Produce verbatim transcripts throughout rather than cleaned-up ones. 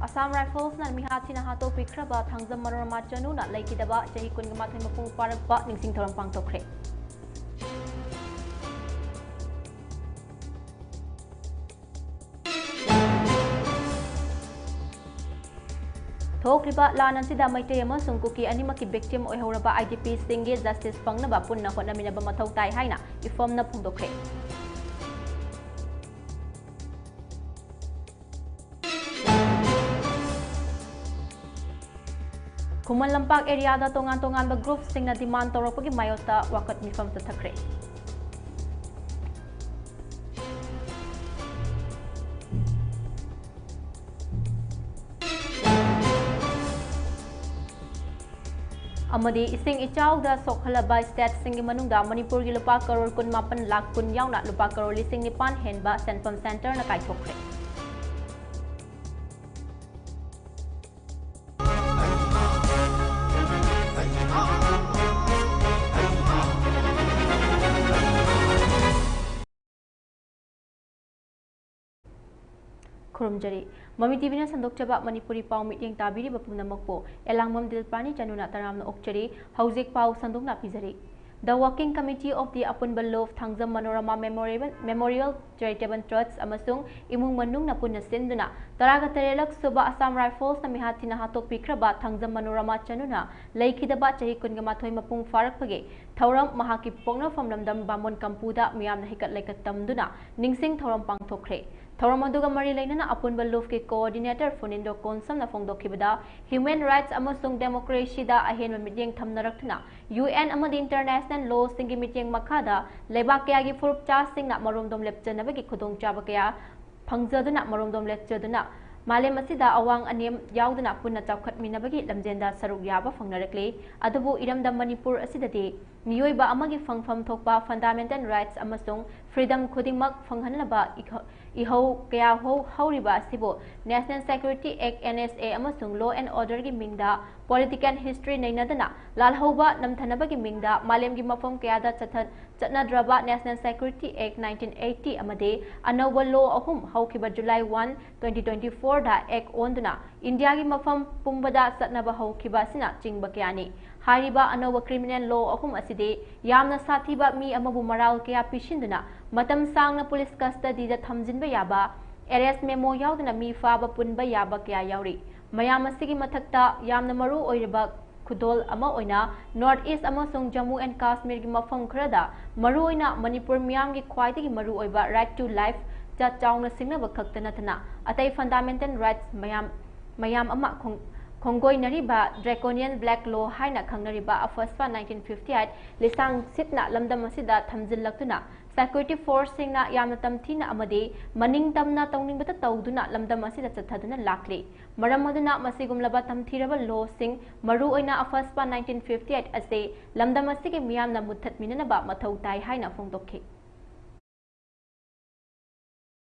ꯑꯁꯥꯝ ꯔꯥꯏꯐꯜꯁꯅ ꯃꯤꯍꯥꯠ ꯊꯤꯅ ꯍꯥꯠꯇꯣꯛꯄꯤꯈ꯭ꯔꯕ ꯊꯥꯡꯖꯝ ꯃꯅꯣꯔꯃꯥ ꯆꯅꯨꯅ ꯂꯩꯈꯤꯗꯕ ꯆꯍꯤ ꯀꯨꯟꯒ ꯃꯥꯊꯣꯏ ꯃꯄꯨꯡ ꯐꯥꯔꯛꯄ ꯅꯤꯡꯁꯤꯡ ꯊꯧꯔꯝ ꯄꯥꯡꯊꯣꯛꯈ꯭ꯔꯦ꯫ ꯊꯣꯛꯂꯤꯕ ꯂꯥꯟ ꯑꯁꯤꯗ ꯃꯩꯇꯩ ꯑꯃꯁꯨꯡ ꯀꯨꯀꯤ ꯑꯅꯤꯃꯛꯀꯤ victim ꯑꯣꯏꯍꯧꯔꯕ IDPꯁꯤꯡꯒꯤ justice ꯐꯪꯅꯕ ꯄꯨꯟꯅ ꯍꯣꯠꯅꯃꯤꯟꯅꯕ ꯃꯊꯧ ꯇꯥꯏ ꯍꯥꯏꯅ ꯏꯐꯝꯅ ꯐꯣꯡꯗꯣꯛꯈ꯭ꯔꯦ꯫ ꯈꯨꯃꯟ ꯂꯝꯄꯥꯛ areaꯗ ꯇꯣꯉꯥꯟ ꯇꯣꯉꯥꯟꯕ groupꯁꯤꯡꯅ demand ꯇꯧꯔꯛꯄꯒꯤ ꯃꯥꯌꯣꯛꯇ ꯋꯥꯀꯠ ꯃꯤꯐꯝ ꯆꯠꯊꯈ꯭ꯔꯦ꯫ ꯑꯃꯗꯤ ꯏꯁꯤꯡ ꯏꯆꯥꯎꯗ ꯁꯣꯛꯍꯜꯂꯕ stateꯁꯤꯡꯒꯤ ꯃꯅꯨꯡꯗ ꯃꯅꯤꯄꯨꯔꯒꯤ ꯂꯨꯄꯥ ꯀꯔꯣꯔ ꯀꯨꯟ ꯃꯥꯄꯟ ꯂꯥꯈ ꯀꯨꯟ ꯌꯥꯎꯅ ꯂꯨꯄꯥ ꯀꯔꯣꯔ ꯂꯤꯁꯤꯡ ꯅꯤꯄꯥꯟ ꯍꯦꯟꯕ ꯁꯦꯟꯐꯝ centreꯅ ꯀꯥꯏꯊꯣꯛꯈ꯭ꯔꯦ꯫ ꯈꯨꯔꯨꯝꯖꯔꯤ꯫ ꯃꯃꯤ TVꯅ ꯁꯟꯗꯣꯛꯆꯕ ꯃꯅꯤꯄꯨꯔꯤ ꯄꯥꯎ ꯃꯤꯠꯌꯦꯡ ꯇꯥꯕꯤꯔꯤꯕ ꯄꯨꯝꯅꯃꯛꯄꯨ ꯑꯦꯂꯥꯡꯕꯝ ꯗꯤꯜꯄꯥꯅꯤ ꯆꯅꯨꯅ ꯇꯔꯥꯝꯅ ꯑꯣꯛꯆꯔꯤ꯫ ꯍꯧꯖꯤꯛ ꯄꯥꯎ ꯁꯟꯗꯣꯛꯅ ꯄꯤꯖꯔꯤ꯫ The Working Committee of the ꯑꯄꯨꯟꯕ ꯂꯣꯐ Thangjam Manorama Memorial, Memorial Charitable Trust ꯑꯃꯁꯨꯡ ꯏꯃꯨꯡ ꯃꯅꯨꯡꯅ ꯄꯨꯟꯅ ꯁꯤꯟꯗꯨꯅ ꯇꯔꯥꯒ ꯇꯔꯦꯠꯂꯛ ꯁꯨꯕ ꯑꯁꯥꯝ ꯔꯥꯏꯐꯜꯁꯅ ꯃꯤꯍꯥꯠ ꯊꯤꯅ ꯍꯥꯠꯇꯣꯛꯄꯤꯈ꯭ꯔꯕ ꯊꯥꯡꯖꯝ ꯃꯅꯣꯔꯃꯥ ꯆꯅꯨꯅ ꯂꯩꯈꯤꯗꯕ ꯆꯍꯤ ꯀꯨꯟꯒ ꯃꯥꯊꯣꯏ ꯃꯄꯨꯡ ꯐꯥꯔꯛꯄꯒꯤ ꯊꯧꯔꯝ ꯃꯍꯥꯛꯀꯤ ꯄꯣꯛꯅꯐꯝ ꯂꯝꯗꯝ ꯕꯥꯃꯣꯟ ꯀꯝꯄꯨꯗ ꯃꯤꯌꯥꯝꯅ ꯍꯤꯀꯠ ꯂꯩꯀꯠ ꯇꯝꯗꯨꯅ ꯅꯤꯡꯁꯤꯡ ꯊꯧꯔꯝ ꯄꯥꯡꯊꯣꯛꯈ꯭ꯔꯦ꯫ ꯊꯧꯔꯝ ꯑꯗꯨꯒ ꯃꯔꯤ ꯂꯩꯅꯅ ꯑꯄꯨꯟꯕ ꯂꯣꯐꯀꯤ coordinator ꯐꯨꯅꯤꯟꯗꯣ ꯀꯣꯟꯁꯝꯅ ꯐꯣꯡꯗꯣꯛꯈꯤꯕꯗ, human rights ꯑꯃꯁꯨꯡ democracyꯗ ꯑꯍꯦꯟꯕ ꯃꯤꯠꯌꯦꯡ ꯊꯝꯅꯔꯛꯇꯨꯅ UN ꯑꯃꯗꯤ international lawꯁꯤꯡꯒꯤ ꯃꯤꯠꯌꯦꯡ ꯃꯈꯥꯗ ꯂꯩꯕꯥꯛ ꯀꯌꯥꯒꯤ ꯐꯨꯔꯨꯞꯆꯥꯁꯤꯡꯅ ꯃꯔꯣꯝꯗꯣꯝ ꯂꯦꯞꯆꯅꯕꯒꯤ ꯈꯨꯗꯣꯡꯆꯥꯕ ꯀꯌꯥ ꯐꯪꯖꯗꯨꯅ, ꯃꯔꯣꯝꯗꯣꯝ ꯂꯦꯞꯆꯗꯨꯅ ꯃꯥꯂꯦꯝ ꯑꯁꯤꯗ ꯑꯋꯥꯡ ꯑꯅꯦꯝ ꯌꯥꯎꯗꯅ ꯄꯨꯟꯅ ꯆꯥꯎꯈꯠꯃꯤꯟꯅꯕꯒꯤ ꯂꯝꯖꯦꯟꯗ ꯁꯔꯨꯛ ꯌꯥꯕ ꯐꯪꯅꯔꯛꯂꯤ꯫ ꯑꯗꯨꯕꯨ ꯏꯔꯝꯗꯝ ꯃꯅꯤꯄꯨꯔ ꯑꯁꯤꯗꯗꯤ ꯃꯤꯑꯣꯏꯕ ꯑꯃꯒꯤ ꯐꯪꯐꯝ ꯊꯣꯛꯄ fundamental rights ꯑꯃꯁꯨꯡ freedom ꯈꯨꯗꯤꯡꯃꯛ ꯐꯪꯍꯟꯅꯕ ꯏꯈ-, ꯏꯍꯧ ꯀꯌꯥ ꯍꯧ ꯍꯧꯔꯤꯕ ꯑꯁꯤꯕꯨ National Security Act, N S A ꯑꯃꯁꯨꯡ law and orderꯒꯤ ꯃꯤꯡꯗ political history ꯅꯩꯅꯗꯅ ꯂꯥꯜꯍꯧꯕ ꯅꯝꯊꯅꯕꯒꯤ ꯃꯤꯡꯗ ꯃꯥꯂꯦꯝꯒꯤ ꯃꯐꯝ ꯀꯌꯥꯗ ꯆꯠꯊ ꯆꯠꯅꯗ꯭ꯔꯕ National Security Act nineteen eighty ꯑꯃꯗꯤ ꯑꯅꯧꯕ law ꯑꯍꯨꯝ ꯍꯧꯈꯤꯕ July one, twenty twenty fourꯗ act ꯑꯣꯟꯗꯨꯅ ꯏꯟꯗꯤꯌꯥꯒꯤ ꯃꯐꯝ ꯄꯨꯝꯕꯗ ꯆꯠꯅꯕ ꯍꯧꯈꯤꯕ ꯑꯁꯤꯅ ꯆꯤꯡꯕ ꯀꯌꯥꯅꯤ꯫ ꯍꯥꯏꯔꯤꯕ ꯑꯅꯧꯕ criminal law ꯑꯍꯨꯝ ꯑꯁꯤꯗꯤ ꯌꯥꯝꯅ ꯁꯥꯊꯤꯕ ꯃꯤ ꯑꯃꯕꯨ ꯃꯔꯥꯜ ꯀꯌꯥ ꯄꯤꯁꯤꯟꯗꯨꯅ ꯃꯇꯝ ꯁꯥꯡꯅ police custodyꯗ ꯊꯝꯖꯤꯟꯕ ꯌꯥꯕ, arrest memo ꯌꯥꯎꯗꯅ ꯃꯤ ꯐꯥꯕ ꯄꯨꯟꯕ ꯌꯥꯕ ꯀꯌꯥ ꯌꯥꯎꯔꯤ꯫ ꯃꯌꯥꯝ ꯑꯁꯤꯒꯤ ꯃꯊꯛꯇ ꯌꯥꯝꯅ ꯃꯔꯨ ꯑꯣꯏꯔꯤꯕ ꯈꯨꯗꯣꯜ ꯑꯃ ꯑꯣꯏꯅ North East ꯑꯃꯁꯨꯡ Jammu and Kashmirꯒꯤ ꯃꯐꯝ ꯈꯔꯗ, ꯃꯔꯨꯑꯣꯏꯅ ꯃꯅꯤꯄꯨꯔ ꯃꯤꯌꯥꯝꯒꯤ ꯈ꯭ꯋꯥꯏꯗꯒꯤ ꯃꯔꯨꯑꯣꯏꯕ right to life ꯆ ꯆꯥꯎꯅ ꯁꯤꯡꯅꯕ ꯈꯛꯇ ꯅꯠꯇꯅ ꯑꯇꯩ fundamental rights ꯃꯌꯥꯝ, ꯃꯌꯥꯝ ꯑꯃ ꯈꯣꯡ-, ꯈꯣꯡꯒꯣꯏꯅꯔꯤꯕ draconian black law ꯍꯥꯏꯅ ꯈꯪꯅꯔꯤꯕ AFSPA nineteen fifty eight ꯂꯤꯁꯥꯡ ꯁꯤꯠꯅ ꯂꯝꯗꯝ ꯑꯁꯤꯗ ꯊꯝꯖꯤꯜꯂꯛꯇꯨꯅ security forceꯁꯤꯡꯅ ꯌꯥꯝꯅ ꯇꯝꯊꯤꯅ ꯑꯃꯗꯤ ꯃꯅꯤꯡ ꯇꯝꯅ ꯇꯧꯅꯤꯡꯕꯇ ꯇꯧꯗꯨꯅ ꯂꯝꯗꯝ ꯑꯁꯤꯗ ꯆꯠꯊꯗꯨꯅ ꯂꯥꯛꯂꯤ꯫ ꯃꯔꯝ ꯑꯗꯨꯅ ꯃꯁꯤꯒꯨꯝꯂꯕ ꯇꯝꯊꯤꯔꯕ lawꯁꯤꯡ, ꯃꯔꯨꯑꯣꯏꯅ AFSPA nineteen fifty eight ꯑꯁꯤ ꯂꯝꯗꯝ ꯑꯁꯤꯒꯤ ꯃꯤꯌꯥꯝꯅ ꯃꯨꯠꯊꯠꯃꯤꯟꯅꯅꯕ ꯃꯊꯧ ꯇꯥꯏ ꯍꯥꯏꯅ ꯐꯣꯡꯗꯣꯛꯈꯤ꯫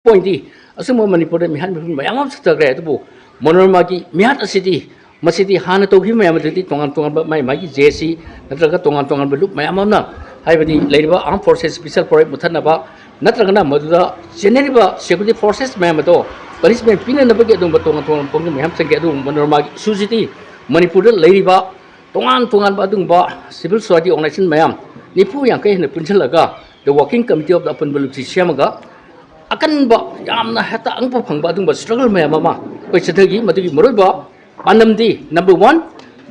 Pointꯗꯤ ꯑꯁꯨꯝꯕ ꯃꯅꯤꯄꯨꯔꯗ ꯃꯤꯍꯥꯠ ꯃꯤꯄꯨꯟ ꯃꯌꯥꯝ ꯑꯃ ꯆꯠꯊꯈ꯭ꯔꯦ, ꯑꯗꯨꯕꯨ ꯃꯅꯣꯔꯃꯥꯒꯤ ꯃꯤꯍꯥꯠ ꯑꯁꯤꯗꯤ, ꯃꯁꯤꯗꯤ ꯍꯥꯟꯅ ꯇꯧꯈꯤꯕ ꯃꯌꯥꯝ ꯑꯗꯨꯗꯤ ꯇꯣꯉꯥꯟ ꯇꯣꯉꯥꯟꯕ ꯃꯥꯏ ꯃꯥꯒꯤ JAC ꯅꯠꯇ꯭ꯔꯒ ꯇꯣꯉꯥꯟ ꯇꯣꯉꯥꯟꯕ ꯂꯨꯞ ꯃꯌꯥꯝ ꯑꯃꯅ, ꯍꯥꯏꯕꯗꯤ ꯂꯩꯔꯤꯕ Armed Forces Special Force ꯃꯨꯠꯊꯠꯅꯕ ꯅꯠꯇ꯭ꯔꯒꯅ ꯃꯗꯨꯗ ꯆꯦꯟꯅꯔꯤꯕ security forces ꯃꯌꯥꯝ ꯑꯗꯣ punishment ꯄꯤꯅꯅꯕꯒꯤ ꯑꯗꯨꯒꯨꯝꯕ ꯇꯣꯉꯥꯟ ꯇꯣꯉꯥꯟꯕ ꯄꯣꯡꯖꯝ ꯃꯌꯥꯝ ꯆꯪꯈꯤ꯫ ꯑꯗꯨꯕꯨ ꯃꯅꯣꯔꯃꯥꯒꯤ ꯏꯁꯨꯁꯤꯗꯤ ꯃꯅꯤꯄꯨꯔꯗ ꯂꯩꯔꯤꯕ ꯇꯣꯉꯥꯟ ꯇꯣꯉꯥꯟꯕ ꯑꯗꯨꯒꯨꯝꯕ civil society organization ꯃꯌꯥꯝ ꯅꯤꯐꯨ ꯌꯥꯡꯈꯩ ꯍꯦꯟꯅ ꯄꯨꯟꯁꯤꯜꯂꯒ the Working Committee of the ꯑꯄꯨꯟꯕ ꯂꯨꯞꯁꯤ ꯁꯦꯝꯃꯒ ꯑꯀꯟꯕ, ꯌꯥꯝꯅ ꯍꯦꯛꯇ ꯑꯉꯛꯄ ꯐꯪꯕ ꯑꯗꯨꯒꯨꯝꯕ struggle ꯃꯌꯥꯝ ꯑꯃ ꯑꯩꯈꯣꯏ ꯆꯠꯊꯈꯤ꯫ ꯃꯗꯨꯒꯤ ꯃꯔꯨꯑꯣꯏꯕ ꯄꯥꯟꯗꯝꯗꯤ, number one,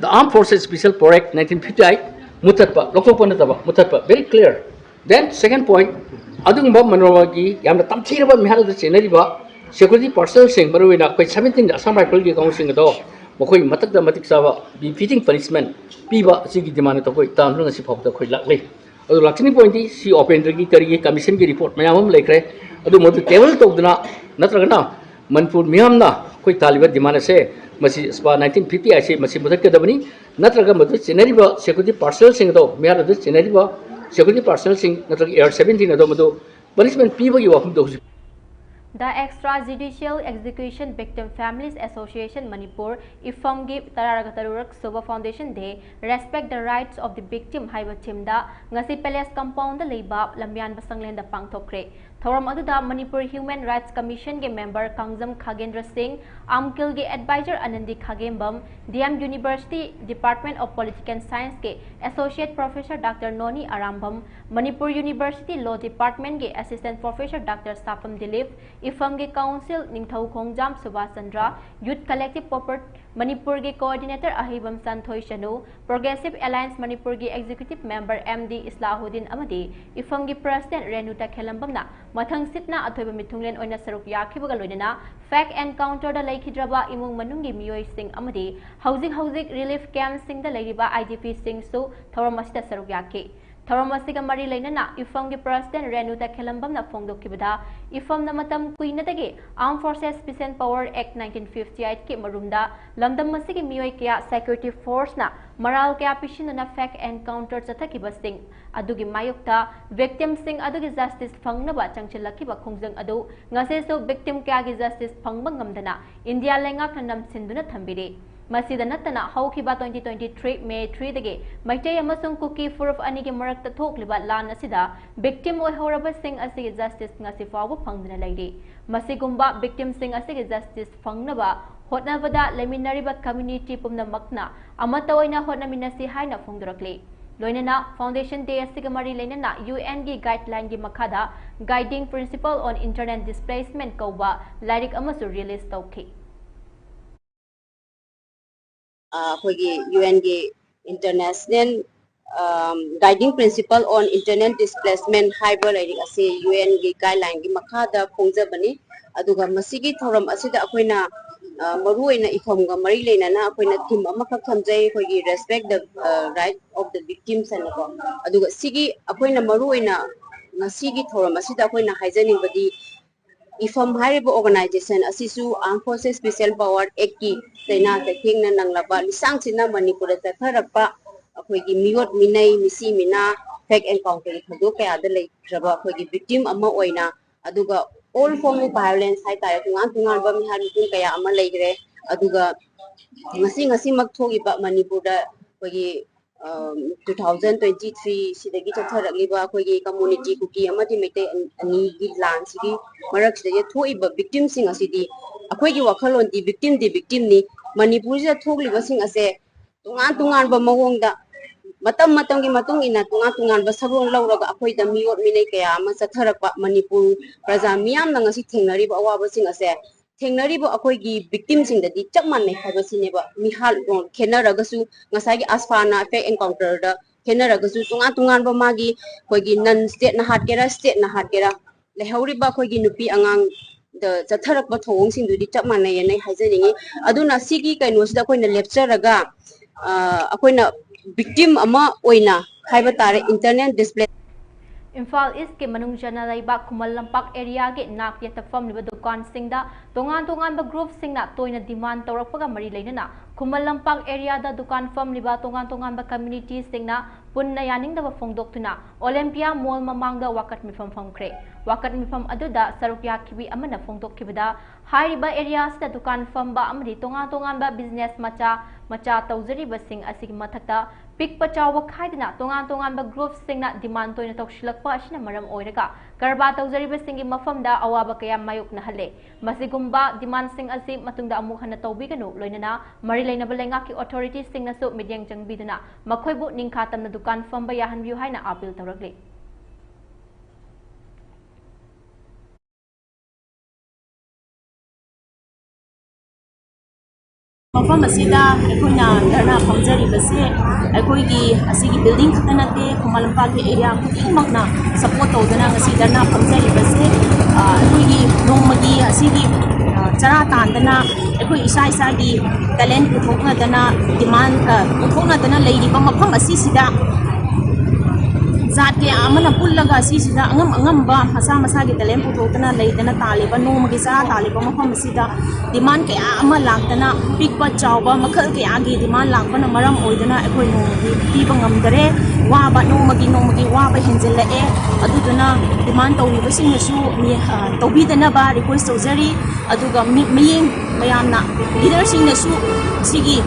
the Armed Forces Special Force Act nineteen fifty eight ꯃꯨꯊꯠꯄ, ꯂꯧꯊꯣꯛꯄ ꯅꯠꯇꯕ ꯃꯨꯊꯠꯄ, very clear. Then second point, ꯑꯗꯨꯒꯨꯝꯕ ꯃꯅꯣꯔꯃꯥꯒꯤ ꯌꯥꯝꯅ ꯇꯝꯊꯤꯔꯕ ꯃꯤꯍꯥꯠ ꯑꯗꯨ ꯆꯦꯟꯅꯔꯤꯕ security personnelꯁꯤꯡ, ꯃꯔꯨꯑꯣꯏꯅ ꯑꯩꯈꯣꯏ seventeenth Assam Riflesꯒꯤ ꯀꯥꯡꯕꯨꯁꯤꯡ ꯑꯗꯣ ꯃꯈꯣꯏ ꯃꯊꯛꯇ ꯃꯇꯤꯛ ꯆꯥꯕ befitting punishment ꯄꯤꯕ ꯑꯁꯤꯒꯤ demand ꯑꯗꯨ ꯑꯩꯈꯣꯏ ꯇꯥꯟꯗꯨꯅ ꯉꯁꯤ ꯐꯥꯎꯕꯗ ꯑꯩꯈꯣꯏ ꯂꯥꯛꯂꯤ꯫ ꯑꯗꯨ ꯂꯥꯛꯆꯅꯤꯡꯕ pointꯗꯤ ꯁꯤ ꯎꯄꯦꯟꯗ꯭ꯔꯒꯤ ꯀꯔꯤꯒꯤ commissionꯒꯤ report ꯃꯌꯥꯝ ꯑꯃ ꯂꯩꯈ꯭ꯔꯦ, ꯑꯗꯨ ꯃꯗꯨ table ꯇꯧꯗꯨꯅ ꯅꯠꯇ꯭ꯔꯒꯅ ꯃꯅꯤꯄꯨꯔ ꯃꯤꯌꯥꯝꯅ ꯑꯩꯈꯣꯏ ꯇꯥꯜꯂꯤꯕ demand ꯑꯁꯦ ꯃꯁꯤ nineteen fifty eight ꯑꯁꯤ ꯃꯁꯤ ꯃꯨꯊꯠꯀꯗꯕꯅꯤ, ꯅꯠꯇ꯭ꯔꯒ ꯃꯗꯨ ꯆꯦꯟꯅꯔꯤꯕ security personnelꯁꯤꯡ ꯑꯗꯣ, ꯃꯤꯍꯥꯠ ꯑꯗꯨ ꯆꯦꯟꯅꯔꯤꯕ security personnelꯁꯤꯡ ꯅꯠꯇ꯭ꯔꯒ AR seventeen ꯑꯗꯣ ꯃꯗꯨ punishment ꯄꯤꯕꯒꯤ ꯋꯥꯐꯝꯗꯣ ꯍꯧꯖꯤꯛ The Extrajudicial Execution Victim Families Association Manipur, ꯏꯐꯝꯒꯤ ꯇꯔꯥꯒ ꯇꯔꯨꯛ ꯁꯨꯕ Foundation Day, Respect the Rights of the Victim ꯍꯥꯏꯕ theme ꯗ ꯉꯁꯤ Palace Compound ꯗ ꯂꯩꯕ ꯂꯝꯌꯥꯟꯕ ꯁꯪꯂꯦꯟꯗ ꯄꯥꯡꯊꯣꯛꯈ꯭ꯔꯦ꯫ ꯊꯧꯔꯝ ꯑꯗꯨꯗ Manipur Human Rights Commission ꯒꯤ member ꯀꯥꯡꯖꯝ ꯈꯥꯒꯦꯟꯗ꯭ꯔ ꯁꯤꯡ, ꯑꯥꯝꯀꯤꯜꯒꯤ advisor ꯑꯅꯟꯗꯤ ꯈꯥꯒꯦꯝꯕꯝ, D M University Department of Political Science ꯀꯤ Associate Professor Doctor ꯅꯣꯅꯤ Arambam, Manipur University Law Department ꯒꯤ Assistant Professor Doctor ꯁꯥꯄꯝ Dilip, ꯏꯐꯝꯒꯤ council ꯅꯤꯡꯊꯧ ꯈꯣꯡꯖꯥꯝ Subhas Chandra, Youth Collective Popper ꯃꯅꯤꯄꯨꯔꯒꯤ coordinator ꯑꯍꯩꯕꯝ ꯁꯟꯊꯣꯏ ꯁꯅꯨ, Progressive Alliance ꯃꯅꯤꯄꯨꯔꯒꯤ executive member M D ꯏꯁꯂꯥꯍꯨꯗꯤꯟ ꯑꯃꯗꯤ ꯏꯐꯝꯒꯤ president Renu ꯇꯈꯦꯂꯝꯕꯝꯅ ꯃꯊꯪꯁꯤꯠꯅ ꯑꯊꯣꯏꯕ ꯃꯤꯊꯨꯡꯂꯦꯟ ꯑꯣꯏꯅ ꯁꯔꯨꯛ ꯌꯥꯈꯤꯕꯒ ꯂꯣꯏꯅꯅ fact encounter ꯗ ꯂꯩꯈꯤꯗ꯭ꯔꯕ ꯏꯃꯨꯡ ꯃꯅꯨꯡꯒꯤ ꯃꯤꯑꯣꯏꯁꯤꯡ ꯑꯃꯗꯤ ꯍꯧꯖꯤꯛ ꯍꯧꯖꯤꯛ relief camp ꯁꯤꯡꯗ ꯂꯩꯔꯤꯕ I D P ꯁꯤꯡꯁꯨ ꯊꯧꯔꯝ ꯑꯁꯤꯗ ꯁꯔꯨꯛ ꯌꯥꯈꯤ꯫ ꯊꯧꯔꯝ ꯑꯁꯤꯒ ꯃꯔꯤ ꯂꯩꯅꯅ ꯏꯐꯝꯒꯤ president ꯔꯦꯅꯨ ꯇꯈꯦꯂꯝꯕꯝꯅ ꯐꯣꯡꯗꯣꯛꯈꯤꯕꯗ, ꯏꯐꯝꯅ ꯃꯇꯝ ꯀꯨꯏꯅꯗꯒꯤ Armed Forces Special Power Act nineteen fifty eight ꯀꯤ ꯃꯔꯨꯝꯗ ꯂꯝꯗꯝ ꯑꯁꯤꯒꯤ ꯃꯤꯑꯣꯏ ꯀꯌꯥ security force ꯅ ꯃꯔꯥꯜ ꯀꯌꯥ ꯄꯤꯁꯤꯟꯗꯨꯅ fact encounter ꯆꯠꯊꯈꯤꯕꯁꯤꯡ ꯑꯗꯨꯒꯤ ꯃꯥꯌꯣꯛꯇ victim ꯁꯤꯡ ꯑꯗꯨꯒꯤ justice ꯐꯪꯅꯕ ꯆꯪꯁꯤꯜꯂꯛꯈꯤꯕ ꯈꯣꯡꯖꯪ ꯑꯗꯨ ꯉꯁꯤꯁꯨ victim ꯀꯌꯥꯒꯤ justice ꯐꯪꯕ ꯉꯝꯗꯅ ꯏꯟꯗꯤꯌꯥ ꯂꯩꯉꯥꯛꯅ ꯅꯝꯁꯤꯟꯗꯨꯅ ꯊꯝꯕꯤꯔꯤ꯫ ꯃꯁꯤꯗ ꯅꯠꯇꯅ ꯍꯧꯈꯤꯕ twenty twenty-three May three ꯗꯒꯤ ꯃꯩꯇꯩ ꯑꯃꯁꯨꯡ ꯀꯨꯀꯤ ꯐꯨꯔꯨꯞ ꯑꯅꯤꯒꯤ ꯃꯔꯛꯇ ꯊꯣꯛꯂꯤꯕ ꯂꯥꯟ ꯑꯁꯤꯗ victim ꯑꯣꯏꯍꯧꯔꯕꯁꯤꯡ ꯑꯁꯤꯒꯤ justice ꯉꯁꯤ ꯐꯥꯎꯕ ꯐꯪꯗꯅ ꯂꯩꯔꯤ꯫ ꯃꯁꯤꯒꯨꯝꯕ victim ꯁꯤꯡ ꯑꯁꯤꯒꯤ justice ꯐꯪꯅꯕ ꯍꯣꯠꯅꯕꯗ ꯂꯩꯃꯤꯟꯅꯔꯤꯕ community ꯄꯨꯝꯅꯃꯛꯅ ꯑꯃꯠꯇ ꯑꯣꯏꯅ ꯍꯣꯠꯅꯃꯤꯟꯅꯁꯤ ꯍꯥꯏꯅ ꯐꯣꯡꯗꯣꯔꯛꯂꯤ꯫ ꯂꯣꯏꯅꯅ Foundation Day ꯑꯁꯤꯒ ꯃꯔꯤ ꯂꯩꯅꯅ U N ꯒꯤ guideline ꯒꯤ ꯃꯈꯥꯗ Guiding Principle on Internal Displacement ꯀꯧꯕ ꯂꯥꯏꯔꯤꯛ ꯑꯃꯁꯨ release ꯇꯧꯈꯤ꯫ ꯑ, ꯑꯩꯈꯣꯏꯒꯤ U N ꯒꯤ International, ꯑꯝ, Guiding Principle on Internal Displacement ꯍꯥꯏꯕ ꯂꯥꯏꯔꯤꯛ ꯑꯁꯤ U N ꯒꯤ guideline ꯒꯤ ꯃꯈꯥꯗ ꯐꯣꯡꯖꯕꯅꯤ꯫ ꯑꯗꯨꯒ ꯃꯁꯤꯒꯤ ꯊꯧꯔꯝ ꯑꯁꯤꯗ ꯑꯩꯈꯣꯏꯅ, ꯑ, ꯃꯔꯨꯑꯣꯏꯅ ꯏꯐꯝꯒ ꯃꯔꯤ ꯂꯩꯅꯅ ꯑꯩꯈꯣꯏꯅ theme ꯑꯃꯈꯛ ꯊꯝꯖꯩ, ꯑꯩꯈꯣꯏꯒꯤ Respect the, ꯑ, Right of the Victims ꯍꯥꯏꯅꯀꯣ꯫ ꯑꯗꯨꯒ ꯁꯤꯒꯤ ꯑꯩꯈꯣꯏꯅ ꯃꯔꯨꯑꯣꯏꯅ ꯉꯁꯤꯒꯤ ꯊꯧꯔꯝ ꯑꯁꯤꯗ ꯑꯩꯈꯣꯏꯅ ꯍꯥꯏꯖꯅꯤꯡꯕꯗꯤ, ꯏꯐꯝ ꯍꯥꯏꯔꯤꯕ organization ꯑꯁꯤꯁꯨ Armed Forces Special Power Act ꯀꯤ ꯆꯩꯅꯥ ꯆꯩꯊꯦꯡꯅ ꯅꯪꯂꯕ ꯂꯤꯁꯥꯡꯁꯤꯟꯅ ꯃꯅꯤꯄꯨꯔꯗ ꯆꯠꯊꯔꯛꯄ ꯑꯩꯈꯣꯏꯒꯤ ꯃꯤꯑꯣꯠ ꯃꯤꯅꯩ, ꯃꯤꯁꯤ ꯃꯤꯅꯥ, fact encounter ꯒꯤ ꯊꯧꯗꯣꯛ ꯀꯌꯥꯗ ꯂꯩꯈ꯭ꯔꯕ ꯑꯩꯈꯣꯏꯒꯤ victim ꯑꯃ ꯑꯣꯏꯅ, ꯑꯗꯨꯒ all form of violence ꯍꯥꯏꯇꯥꯔꯦ, ꯇꯣꯉꯥꯟ ꯇꯣꯉꯥꯟꯕ ꯃꯤꯍꯥꯠ ꯃꯤꯄꯨꯟ ꯀꯌꯥ ꯑꯃ ꯂꯩꯈ꯭ꯔꯦ꯫ ꯑꯗꯨꯒ ꯉꯁꯤ ꯉꯁꯤꯃꯛ ꯊꯣꯛꯏꯕ ꯃꯅꯤꯄꯨꯔꯗ ꯑꯩꯈꯣꯏꯒꯤ two thousand twenty three ꯁꯤꯗꯒꯤ ꯆꯠꯊꯔꯛꯂꯤꯕ ꯑꯩꯈꯣꯏꯒꯤ ꯀꯝꯃꯨꯅꯤꯇꯤ ꯀꯨꯀꯤ ꯑꯃꯗꯤ ꯃꯩꯇꯩ ꯑꯅꯤꯒꯤ ꯂꯥꯟꯁꯤꯒꯤ ꯃꯔꯛꯁꯤꯗꯒꯤ ꯊꯣꯛꯏꯕ ꯚꯤꯛꯇꯤꯝꯁꯤꯡ ꯑꯁꯤꯗꯤ, ꯑꯩꯈꯣꯏꯒꯤ ꯋꯥꯈꯜꯂꯣꯟꯗꯤ ꯚꯤꯛꯇꯤꯝꯗꯤ ꯚꯤꯛꯇꯤꯝꯅꯤ꯫ ꯃꯅꯤꯄꯨꯔꯁꯤꯗ ꯊꯣꯛꯂꯤꯕꯁꯤꯡ ꯑꯁꯦ ꯇꯣꯉꯥꯟ ꯇꯣꯉꯥꯟꯕ ꯃꯑꯣꯡꯗ ꯃꯇꯝ ꯃꯇꯝꯒꯤ ꯃꯇꯨꯡ ꯏꯟꯅ ꯇꯣꯉꯥꯟ ꯇꯣꯉꯥꯟꯕ ꯁꯛꯂꯣꯟ ꯂꯧꯔꯒ ꯑꯩꯈꯣꯏꯗ ꯃꯤꯑꯣꯠ ꯃꯤꯅꯩ ꯀꯌꯥ ꯑꯃ ꯆꯠꯊꯔꯛꯄ, ꯃꯅꯤꯄꯨꯔ ꯄ꯭ꯔꯖꯥ ꯃꯤꯌꯥꯝꯅ ꯉꯁꯤ ꯊꯦꯡꯅꯔꯤꯕ ꯑꯋꯥꯕꯁꯤꯡ ꯑꯁꯦ ꯊꯦꯡꯅꯔꯤꯕ ꯑꯩꯈꯣꯏꯒꯤ ꯚꯤꯛꯇꯤꯝꯁꯤꯡꯗꯗꯤ ꯆꯞ ꯃꯥꯟꯅꯩ ꯍꯥꯏꯕꯁꯤꯅꯦꯕ꯫ ꯃꯤꯍꯥꯠ ꯈꯦꯠꯅꯔꯒꯁꯨ, ꯉꯁꯥꯏꯒꯤ ꯑꯁꯐꯥꯅ ꯐꯦꯛ ꯑꯦꯟꯀꯥꯎꯟꯇꯔꯗ ꯈꯦꯠꯅꯔꯒꯁꯨ, ꯇꯣꯉꯥꯟ ꯇꯣꯉꯥꯟꯕ ꯃꯥꯒꯤ ꯑꯩꯈꯣꯏꯒꯤ ꯅꯟ ꯁ꯭ꯇꯦꯠꯅ ꯍꯥꯠꯀꯦꯔꯥ, ꯁ꯭ꯇꯦꯠꯅ ꯍꯥꯠꯀꯦꯔꯥ, ꯂꯩꯍꯧꯔꯤꯕ ꯑꯩꯈꯣꯏꯒꯤ ꯅꯨꯄꯤ ꯑꯉꯥꯡꯗ ꯆꯠꯊꯔꯛꯄ ꯊꯧꯑꯣꯡꯁꯤꯡꯗꯨꯗꯤ ꯆꯞ ꯃꯥꯟꯅꯩꯌꯦꯅ ꯑꯩ ꯍꯥꯏꯖꯅꯤꯡꯉꯤ꯫ ꯑꯗꯨꯅ ꯁꯤꯒꯤ ꯀꯩꯅꯣꯁꯤꯗ ꯑꯩꯈꯣꯏꯅ ꯂꯦꯞꯆꯔꯒ, ꯑ, ꯑꯩꯈꯣꯏꯅ ꯚꯤꯛꯇꯤꯝ ꯑꯃ ꯑꯣꯏꯅ ꯍꯥꯏꯕ ꯇꯥꯔꯦ, ꯏꯟꯇꯔꯅꯦꯜ ꯗꯤꯁꯄ꯭ꯂꯦ ꯏꯝꯐꯥꯜ ꯏꯁꯀꯤ ꯃꯅꯨꯡ ꯆꯟꯅ ꯂꯩꯕ ꯈꯨꯃꯟ ꯂꯝꯄꯥꯛ ꯑꯦꯔꯤꯌꯥꯒꯤ ꯅꯥꯛ ꯌꯦꯠꯇ ꯐꯝꯂꯤꯕ ꯗꯨꯀꯥꯟꯁꯤꯡꯗ ꯇꯣꯉꯥꯟ ꯇꯣꯉꯥꯟꯕ ꯒ꯭ꯔꯨꯞꯁꯤꯡꯅ ꯇꯣꯏꯅ ꯗꯤꯃꯥꯟ ꯇꯧꯔꯛꯄꯒ ꯃꯔꯤ ꯂꯩꯅꯅ ꯈꯨꯃꯟ ꯂꯝꯄꯥꯛ ꯑꯦꯔꯤꯌꯥꯗ ꯗꯨꯀꯥꯟ ꯐꯝꯂꯤꯕ ꯇꯣꯉꯥꯟ ꯇꯣꯉꯥꯟꯕ ꯀꯝꯃ꯭ꯌꯨꯅꯤꯇꯤꯁꯤꯡꯅ ꯄꯨꯟꯅ ꯌꯥꯅꯤꯡꯗꯕ ꯐꯣꯡꯗꯣꯛꯇꯨꯅ ꯑꯣꯂꯦꯝꯄꯤꯌꯥ ꯃꯣꯜ ꯃꯃꯥꯡꯗ ꯋꯥꯀꯠ ꯃꯤꯐꯝ ꯐꯝꯈ꯭ꯔꯦ꯫ ꯋꯥꯀꯠ ꯃꯤꯐꯝ ꯑꯗꯨꯗ ꯁꯔꯨꯛ ꯌꯥꯈꯤꯕꯤ ꯑꯃꯅ ꯐꯣꯡꯗꯣꯛꯈꯤꯕꯗ, ꯍꯥꯏꯔꯤꯕ ꯑꯦꯔꯤꯌꯥꯁꯤꯗ ꯗꯨꯀꯥꯟ ꯐꯝꯕ ꯑꯃꯗꯤ ꯇꯣꯉꯥꯟ ꯇꯣꯉꯥꯟꯕ ꯕꯤꯖꯤꯅꯦꯁ ꯃꯆꯥ ꯃꯆꯥ ꯇꯧꯖꯔꯤꯕꯁꯤꯡ ꯑꯁꯤꯒꯤ ꯃꯊꯛꯇ ꯄꯤꯛꯄ ꯆꯥꯎꯕ ꯈꯥꯏꯗꯅ ꯇꯣꯉꯥꯟ ꯇꯣꯉꯥꯟꯕ ꯒ꯭ꯔꯨꯞꯁꯤꯡꯅ ꯗꯤꯃꯥꯟ ꯇꯣꯏꯅ ꯇꯧꯁꯤꯜꯂꯛꯄ ꯑꯁꯤꯅ ꯃꯔꯝ ꯑꯣꯏꯔꯒ ꯀꯔꯕꯥꯔ ꯇꯧꯖꯔꯤꯕꯁꯤꯡꯒꯤ ꯃꯐꯝꯗ ꯑꯋꯥꯕ ꯀꯌꯥ ꯃꯥꯌꯣꯛꯅꯍꯜꯂꯦ꯫ ꯃꯁꯤꯒꯨꯝꯕ ꯗꯤꯃꯥꯟꯁꯤꯡ ꯑꯁꯤ ꯃꯇꯨꯡꯗ ꯑꯃꯨꯛ ꯍꯟꯅ ꯇꯧꯕꯤꯒꯅꯨ, ꯂꯣꯏꯅꯅ ꯃꯔꯤ ꯂꯩꯅꯕ ꯂꯩꯉꯥꯛꯀꯤ ꯑꯣꯊꯣꯔꯤꯇꯤꯁꯤꯡꯅꯁꯨ ꯃꯤꯠꯌꯦꯡ ꯆꯪꯕꯤꯗꯨꯅ ꯃꯈꯣꯏꯕꯨ ꯅꯤꯡꯈꯥ ꯇꯝꯅ ꯗꯨꯀꯥꯟ ꯐꯝꯕ ꯌꯥꯍꯟꯕꯤꯌꯨ ꯍꯥꯏꯅ ꯑꯥꯄꯤꯜ ꯇꯧꯔꯛꯂꯤ꯫ ꯃꯐꯝ ꯑꯁꯤꯗ ꯑꯩꯈꯣꯏꯅ ꯙꯔꯅꯥ ꯐꯝꯖꯔꯤꯕꯁꯦ ꯑꯩꯈꯣꯏꯒꯤ ꯑꯁꯤꯒꯤ ꯕꯤꯜꯗꯤꯡ ꯈꯛꯇ ꯅꯠꯇꯦ, ꯈꯨꯃꯟ ꯂꯝꯄꯥꯛꯀꯤ ꯑꯦꯔꯤꯌꯥ ꯈꯨꯗꯤꯡꯃꯛꯅ ꯁꯄꯣꯔꯠ ꯇꯧꯗꯅ ꯉꯁꯤ ꯙꯔꯅꯥ ꯐꯝꯖꯔꯤꯕꯁꯦ, ꯑ, ꯑꯩꯈꯣꯏꯒꯤ ꯅꯣꯡꯃꯒꯤ ꯑꯁꯤꯒꯤ, ꯑ, ꯆꯔꯥ ꯇꯥꯟꯗꯅ ꯑꯩꯈꯣꯏ ꯏꯁꯥ ꯏꯁꯥꯒꯤ ꯇꯦꯂꯦꯟ ꯄꯨꯊꯣꯛꯅꯗꯅ ꯗꯤꯃꯥꯟ, ꯑ, ꯄꯨꯊꯣꯛꯅꯗꯅ ꯂꯩꯔꯤꯕ ꯃꯐꯝ ꯑꯁꯤꯁꯤꯗ ꯖꯥꯠ ꯀꯌꯥ ꯑꯃꯅ ꯄꯨꯜꯂꯒ ꯑꯁꯤꯁꯤꯗ ꯑꯉꯝ ꯑꯉꯝꯕ ꯃꯁꯥ ꯃꯁꯥꯒꯤ ꯇꯦꯂꯦꯟ ꯄꯨꯊꯣꯛꯇꯅ ꯂꯩꯗꯅ ꯇꯥꯜꯂꯤꯕ, ꯅꯣꯡꯃꯒꯤ ꯆꯔꯥ ꯇꯥꯜꯂꯤꯕ ꯃꯐꯝ ꯑꯁꯤꯗ ꯗꯤꯃꯥꯟ ꯀꯌꯥ ꯑꯃ ꯂꯥꯛꯇꯅ ꯄꯤꯛꯄ ꯆꯥꯎꯕ ꯃꯈꯜ ꯀꯌꯥꯒꯤ ꯗꯤꯃꯥꯟ ꯂꯥꯛꯄꯅ ꯃꯔꯝ ꯑꯣꯏꯗꯅ ꯑꯩꯈꯣꯏ ꯅꯣꯡꯃꯗꯤ ꯄꯤꯕ ꯉꯝꯗꯔꯦ꯫ ꯋꯥꯕ, ꯅꯣꯡꯃꯒꯤ ꯅꯣꯡꯃꯒꯤ ꯋꯥꯕ ꯍꯦꯟꯖꯤꯜꯂꯛꯑꯦ꯫ ꯑꯗꯨꯗꯨꯅ demand ꯇꯧꯔꯤꯕꯁꯤꯡꯅꯁꯨ ꯃꯤ, ꯑ, ꯇꯧꯕꯤꯗꯅꯕ request ꯇꯧꯖꯔꯤ꯫ ꯑꯗꯨꯒ ꯃꯤ, ꯃꯤꯠꯌꯦꯡ ꯃꯌꯥꯝꯅ, leaderꯁꯤꯡꯅꯁꯨ ꯁꯤꯒꯤ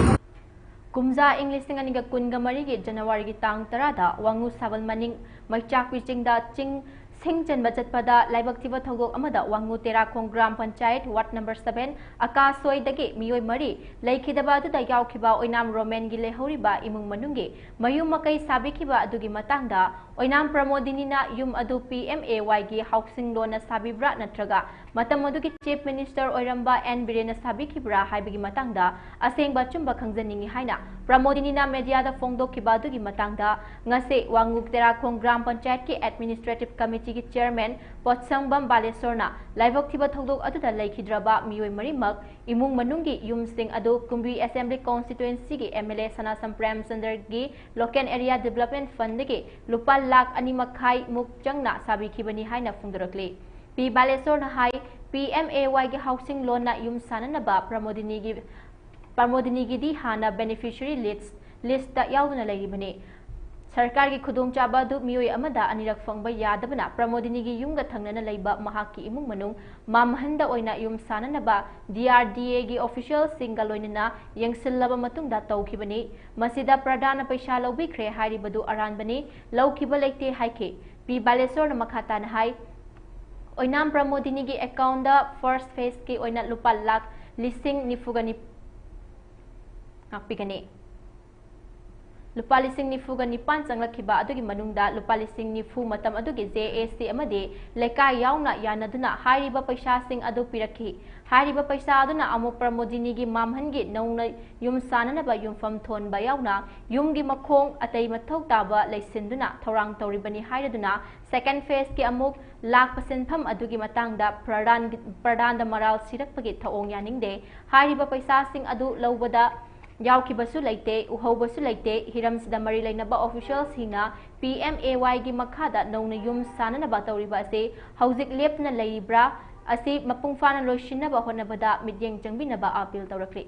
ꯀꯨꯝꯖꯥ ꯏꯪ ꯂꯤꯁꯤꯡ ꯑꯅꯤꯒ ꯀꯨꯟꯒ ꯃꯔꯤꯒꯤ ꯖꯅꯋꯥꯔꯤꯒꯤ ꯇꯥꯡ ꯇꯔꯥꯗ ꯋꯥꯉꯨ ꯁꯥꯕꯜ ꯃꯅꯤꯡ ꯃꯩꯆꯥꯛꯄꯤ ꯆꯤꯡꯗ ꯆꯤꯡ ꯁꯤꯡ ꯆꯟꯕ ꯆꯠꯄꯗ ꯂꯥꯏꯕꯛ ꯊꯤꯕ ꯊꯧꯗꯣꯛ ꯑꯃꯗ Wangoo Terakhong gram panchayat ward number seven ꯑꯀꯥꯁꯣꯏꯗꯒꯤ ꯃꯤꯑꯣꯏ ꯃꯔꯤ ꯂꯩꯈꯤꯗꯕ ꯑꯗꯨꯗ ꯌꯥꯎꯈꯤꯕ ꯑꯣꯏꯅꯥꯝ ꯔꯣꯃꯦꯟꯒꯤ ꯂꯩꯍꯧꯔꯤꯕ ꯏꯃꯨꯡ ꯃꯅꯨꯡꯒꯤ ꯃꯌꯨꯝ ꯃꯀꯩ ꯁꯥꯕꯤꯈꯤꯕ ꯑꯗꯨꯒꯤ ꯃꯇꯥꯡꯗ ꯑꯣꯏꯅꯥꯝ ꯄ꯭ꯔꯃꯣꯗꯤꯅꯤꯅ ꯌꯨꯝ ꯑꯗꯨ ꯄꯤ ꯑꯦꯝ ꯑꯦ ꯋꯥꯏꯒꯤ ꯍꯥꯎꯁꯤꯡ ꯂꯣꯟꯅ ꯁꯥꯕꯤꯕ꯭ꯔꯥ ꯅꯠꯇ꯭ꯔꯒ ꯃꯇꯝ ꯑꯗꯨꯒꯤ ꯆꯤꯐ ꯃꯤꯅꯤꯁꯇꯔ ꯑꯣꯏꯔꯝꯕ ꯑꯦꯟ ꯕꯤꯔꯦꯟꯅ ꯁꯥꯕꯤꯈꯤꯕ꯭ꯔꯥ ꯍꯥꯏꯕꯒꯤ ꯃꯇꯥꯡꯗ ꯑꯁꯦꯡꯕ ꯑꯆꯨꯝꯕ ꯈꯪꯖꯅꯤꯡꯏ ꯍꯥꯏꯅ ꯄ꯭ꯔꯃꯣꯗꯤꯅꯤꯅ ꯃꯦꯗꯤꯌꯥꯗ ꯐꯣꯡꯗꯣꯛꯈꯤꯕ ꯑꯗꯨꯒꯤ ꯃꯇꯥꯡꯗ ꯉꯁꯤ ꯋꯥꯉꯨ ꯇꯦꯔꯥꯈꯣꯡ ꯒ꯭ꯔꯥꯝ ꯄꯟꯆꯥꯌꯠꯀꯤ ꯑꯦꯗꯃꯤꯅꯤꯁꯇ꯭ꯔꯦꯇꯤꯚ ꯀꯃꯤꯇꯤꯒꯤ ꯆꯤꯌꯔꯃꯦꯟ ꯄꯣꯠꯁꯪꯕꯝ ꯕꯥꯂꯦꯁꯣꯔꯅ ꯂꯥꯏꯕꯛ ꯊꯤꯕ ꯊꯧꯗꯣꯛ ꯑꯗꯨꯗ ꯂꯩꯈꯤꯗ꯭ꯔꯕ ꯃꯤꯑꯣꯏ ꯃꯔꯤꯃꯛ ꯏꯃꯨꯡ ꯃꯅꯨꯡꯒꯤ ꯌꯨꯝꯁꯤꯡ ꯑꯗꯨ ꯀꯨꯝꯕꯤ ꯑꯦꯁꯦꯝꯕ꯭ꯂꯤ ꯀꯣꯟꯁꯇꯤꯇ꯭ꯋꯦꯟꯁꯤꯒꯤ ꯑꯦꯝ ꯑꯦꯜ ꯑꯦ ꯁꯅꯥꯁꯝ ꯄ꯭ꯔꯦꯝꯆꯟꯗ꯭ꯔꯒꯤ ꯂꯣꯀꯦꯜ ꯑꯦꯔꯤꯌꯥ ꯗꯤꯕꯦꯂꯞꯃꯦꯟ ꯐꯟꯗꯒꯤ ꯂꯨꯄꯥ ꯂꯥꯈ ꯑꯅꯤ ꯃꯈꯥꯏ ꯃꯨꯛ ꯆꯪꯅ ꯁꯥꯕꯤꯈꯤꯕꯅꯤ ꯍꯥꯏꯅ ꯐꯣꯡꯗꯣꯔꯛꯂꯤ꯫ ꯄꯤ ꯕꯥꯂꯦꯁꯣꯔꯅ ꯍꯥꯏ, ꯄꯤ ꯑꯦꯝ ꯑꯦ ꯋꯥꯏꯒꯤ ꯍꯥꯎꯁꯤꯡ ꯂꯣꯟꯅ ꯌꯨꯝ ꯁꯥꯅꯅꯕ ꯄ꯭ꯔꯃꯣꯗꯤꯅꯤꯒꯤ, ꯄ꯭ꯔꯃꯣꯗꯤꯅꯤꯒꯤꯗꯤ ꯍꯥꯟꯅ ꯕꯦꯅꯤꯐꯤꯁꯔꯤ ꯂꯤꯁ, ꯂꯤꯁꯇ ꯌꯥꯎꯗꯨꯅ ꯂꯩꯔꯤꯕꯅꯤ꯫ ꯁꯔꯀꯥꯔꯒꯤ ꯈꯨꯗꯣꯡꯆꯥꯕ ꯑꯗꯨ ꯃꯤꯑꯣꯏ ꯑꯃꯗ ꯑꯅꯤꯔꯛ ꯐꯪꯕ ꯌꯥꯗꯕꯅ ꯄ꯭ꯔꯃꯣꯗꯤꯅꯤꯒꯤ ꯌꯨꯝꯒ ꯊꯪꯅꯅ ꯂꯩꯕ ꯃꯍꯥꯛꯀꯤ ꯏꯃꯨꯡ ꯃꯅꯨꯡ ꯃꯥꯝꯍꯟꯗ ꯑꯣꯏꯅ ꯌꯨꯝ ꯁꯥꯅꯅꯕ ꯗꯤ ꯑꯥꯔ ꯗꯤ ꯑꯦꯒꯤ ꯑꯣꯐꯤꯁꯤꯌꯦꯜꯁꯤꯡꯒ ꯂꯣꯏꯅꯅ ꯌꯦꯡꯁꯤꯜꯂꯕ ꯃꯇꯨꯡꯗ ꯇꯧꯈꯤꯕꯅꯤ꯫ ꯃꯁꯤꯗ ꯄ꯭ꯔꯙꯥꯟꯅ ꯄꯩꯁꯥ ꯂꯧꯕꯤꯈ꯭ꯔꯦ ꯍꯥꯏꯔꯤꯕꯗꯨ ꯑꯔꯥꯟꯕꯅꯤ, ꯂꯧꯈꯤꯕ ꯂꯩꯇꯦ ꯍꯥꯏꯈꯤ꯫ ꯄꯤ ꯕꯥꯂꯦꯁꯣꯔꯅ ꯃꯈꯥ ꯇꯥꯅ ꯍꯥꯏ, ꯑꯣꯏꯅꯥꯝ ꯄ꯭ꯔꯃꯣꯗꯤꯅꯤꯒꯤ ꯑꯦꯀꯥꯎꯟꯗ ꯐꯥꯔꯁ ꯐꯦꯖꯀꯤ ꯑꯣꯏꯅ ꯂꯨꯄꯥ ꯂꯥꯈ ꯂꯤꯁꯤꯡ ꯅꯤꯐꯨꯒ ꯅꯤꯞ-, ꯉꯥꯛꯄꯤꯒꯅꯤ꯫ ꯂꯨꯄꯥ ꯂꯤꯁꯤꯡ ꯅꯤꯐꯨꯒ ꯅꯤꯄꯥꯟ ꯆꯪꯂꯛꯈꯤꯕ ꯑꯗꯨꯒꯤ ꯃꯅꯨꯡꯗ ꯂꯨꯄꯥ ꯂꯤꯁꯤꯡ ꯅꯤꯐꯨ ꯃꯇꯝ ꯑꯗꯨꯒꯤ ꯖꯦ ꯑꯦ ꯁꯤ ꯑꯃꯗꯤ ꯂꯩꯀꯥꯏ ꯌꯥꯎꯅ ꯌꯥꯅꯗꯨꯅ ꯍꯥꯏꯔꯤꯕ ꯄꯩꯁꯥꯁꯤꯡ ꯑꯗꯨ ꯄꯤꯔꯛꯈꯤ꯫ ꯍꯥꯏꯔꯤꯕ ꯄꯩꯁꯥ ꯑꯗꯨꯅ ꯑꯃꯨꯛ ꯄ꯭ꯔꯃꯣꯗꯤꯅꯤꯒꯤ ꯃꯥꯝꯍꯟꯒꯤ ꯅꯧꯅ ꯌꯨꯝ ꯁꯥꯅꯅꯕ ꯌꯨꯝꯐꯝ ꯊꯣꯟꯕ ꯌꯥꯎꯅ ꯌꯨꯝꯒꯤ ꯃꯈꯣꯡ ꯑꯇꯩ ꯃꯊꯧ ꯇꯥꯕ ꯂꯩꯁꯤꯟꯗꯨꯅ ꯊꯧꯔꯥꯡ ꯇꯧꯔꯤꯕꯅꯤ ꯍꯥꯏꯔꯗꯨꯅ second phaseꯀꯤ ꯑꯃꯨꯛ ꯂꯥꯛꯄ ꯁꯦꯟꯐꯝ ꯑꯗꯨꯒꯤ ꯃꯇꯥꯡꯗ ꯄ꯭ꯔꯙꯥꯟꯒꯤ, ꯄ꯭ꯔꯙꯥꯟꯗ ꯃꯔꯥꯜ ꯁꯤꯔꯛꯄꯒꯤ ꯊꯧꯑꯣꯡ ꯌꯥꯅꯤꯡꯗꯦ꯫ ꯍꯥꯏꯔꯤꯕ ꯄꯩꯁꯥꯁꯤꯡ ꯑꯗꯨ ꯂꯧꯕꯗ ꯌꯥꯎꯈꯤꯕꯁꯨ ꯂꯩꯇꯦ, ꯎꯍꯧꯕꯁꯨ ꯂꯩꯇꯦ꯫ ꯍꯤꯔꯝꯁꯤꯗ ꯃꯔꯤ ꯂꯩꯅꯕ ꯑꯣꯐꯤꯁꯤꯌꯦꯜꯁꯤꯡꯅ ꯄꯤ ꯑꯦꯝ ꯑꯦ ꯋꯥꯏꯒꯤ ꯃꯈꯥꯗ ꯅꯧꯅ ꯌꯨꯝ ꯁꯥꯅꯅꯕ ꯇꯧꯔꯤꯕ ꯑꯁꯤ ꯍꯧꯖꯤꯛ ꯂꯦꯞꯇꯅ ꯂꯩꯔꯤꯕ꯭ꯔꯥ ꯑꯁꯤ ꯃꯄꯨꯡ ꯐꯥꯅ ꯂꯣꯏꯁꯤꯟꯅꯕ ꯍꯣꯠꯅꯕꯗ ꯃꯤꯠꯌꯦꯡ ꯆꯪꯕꯤꯅꯕ ꯑꯥꯄꯤꯜ ꯇꯧꯔꯛꯂꯤ꯫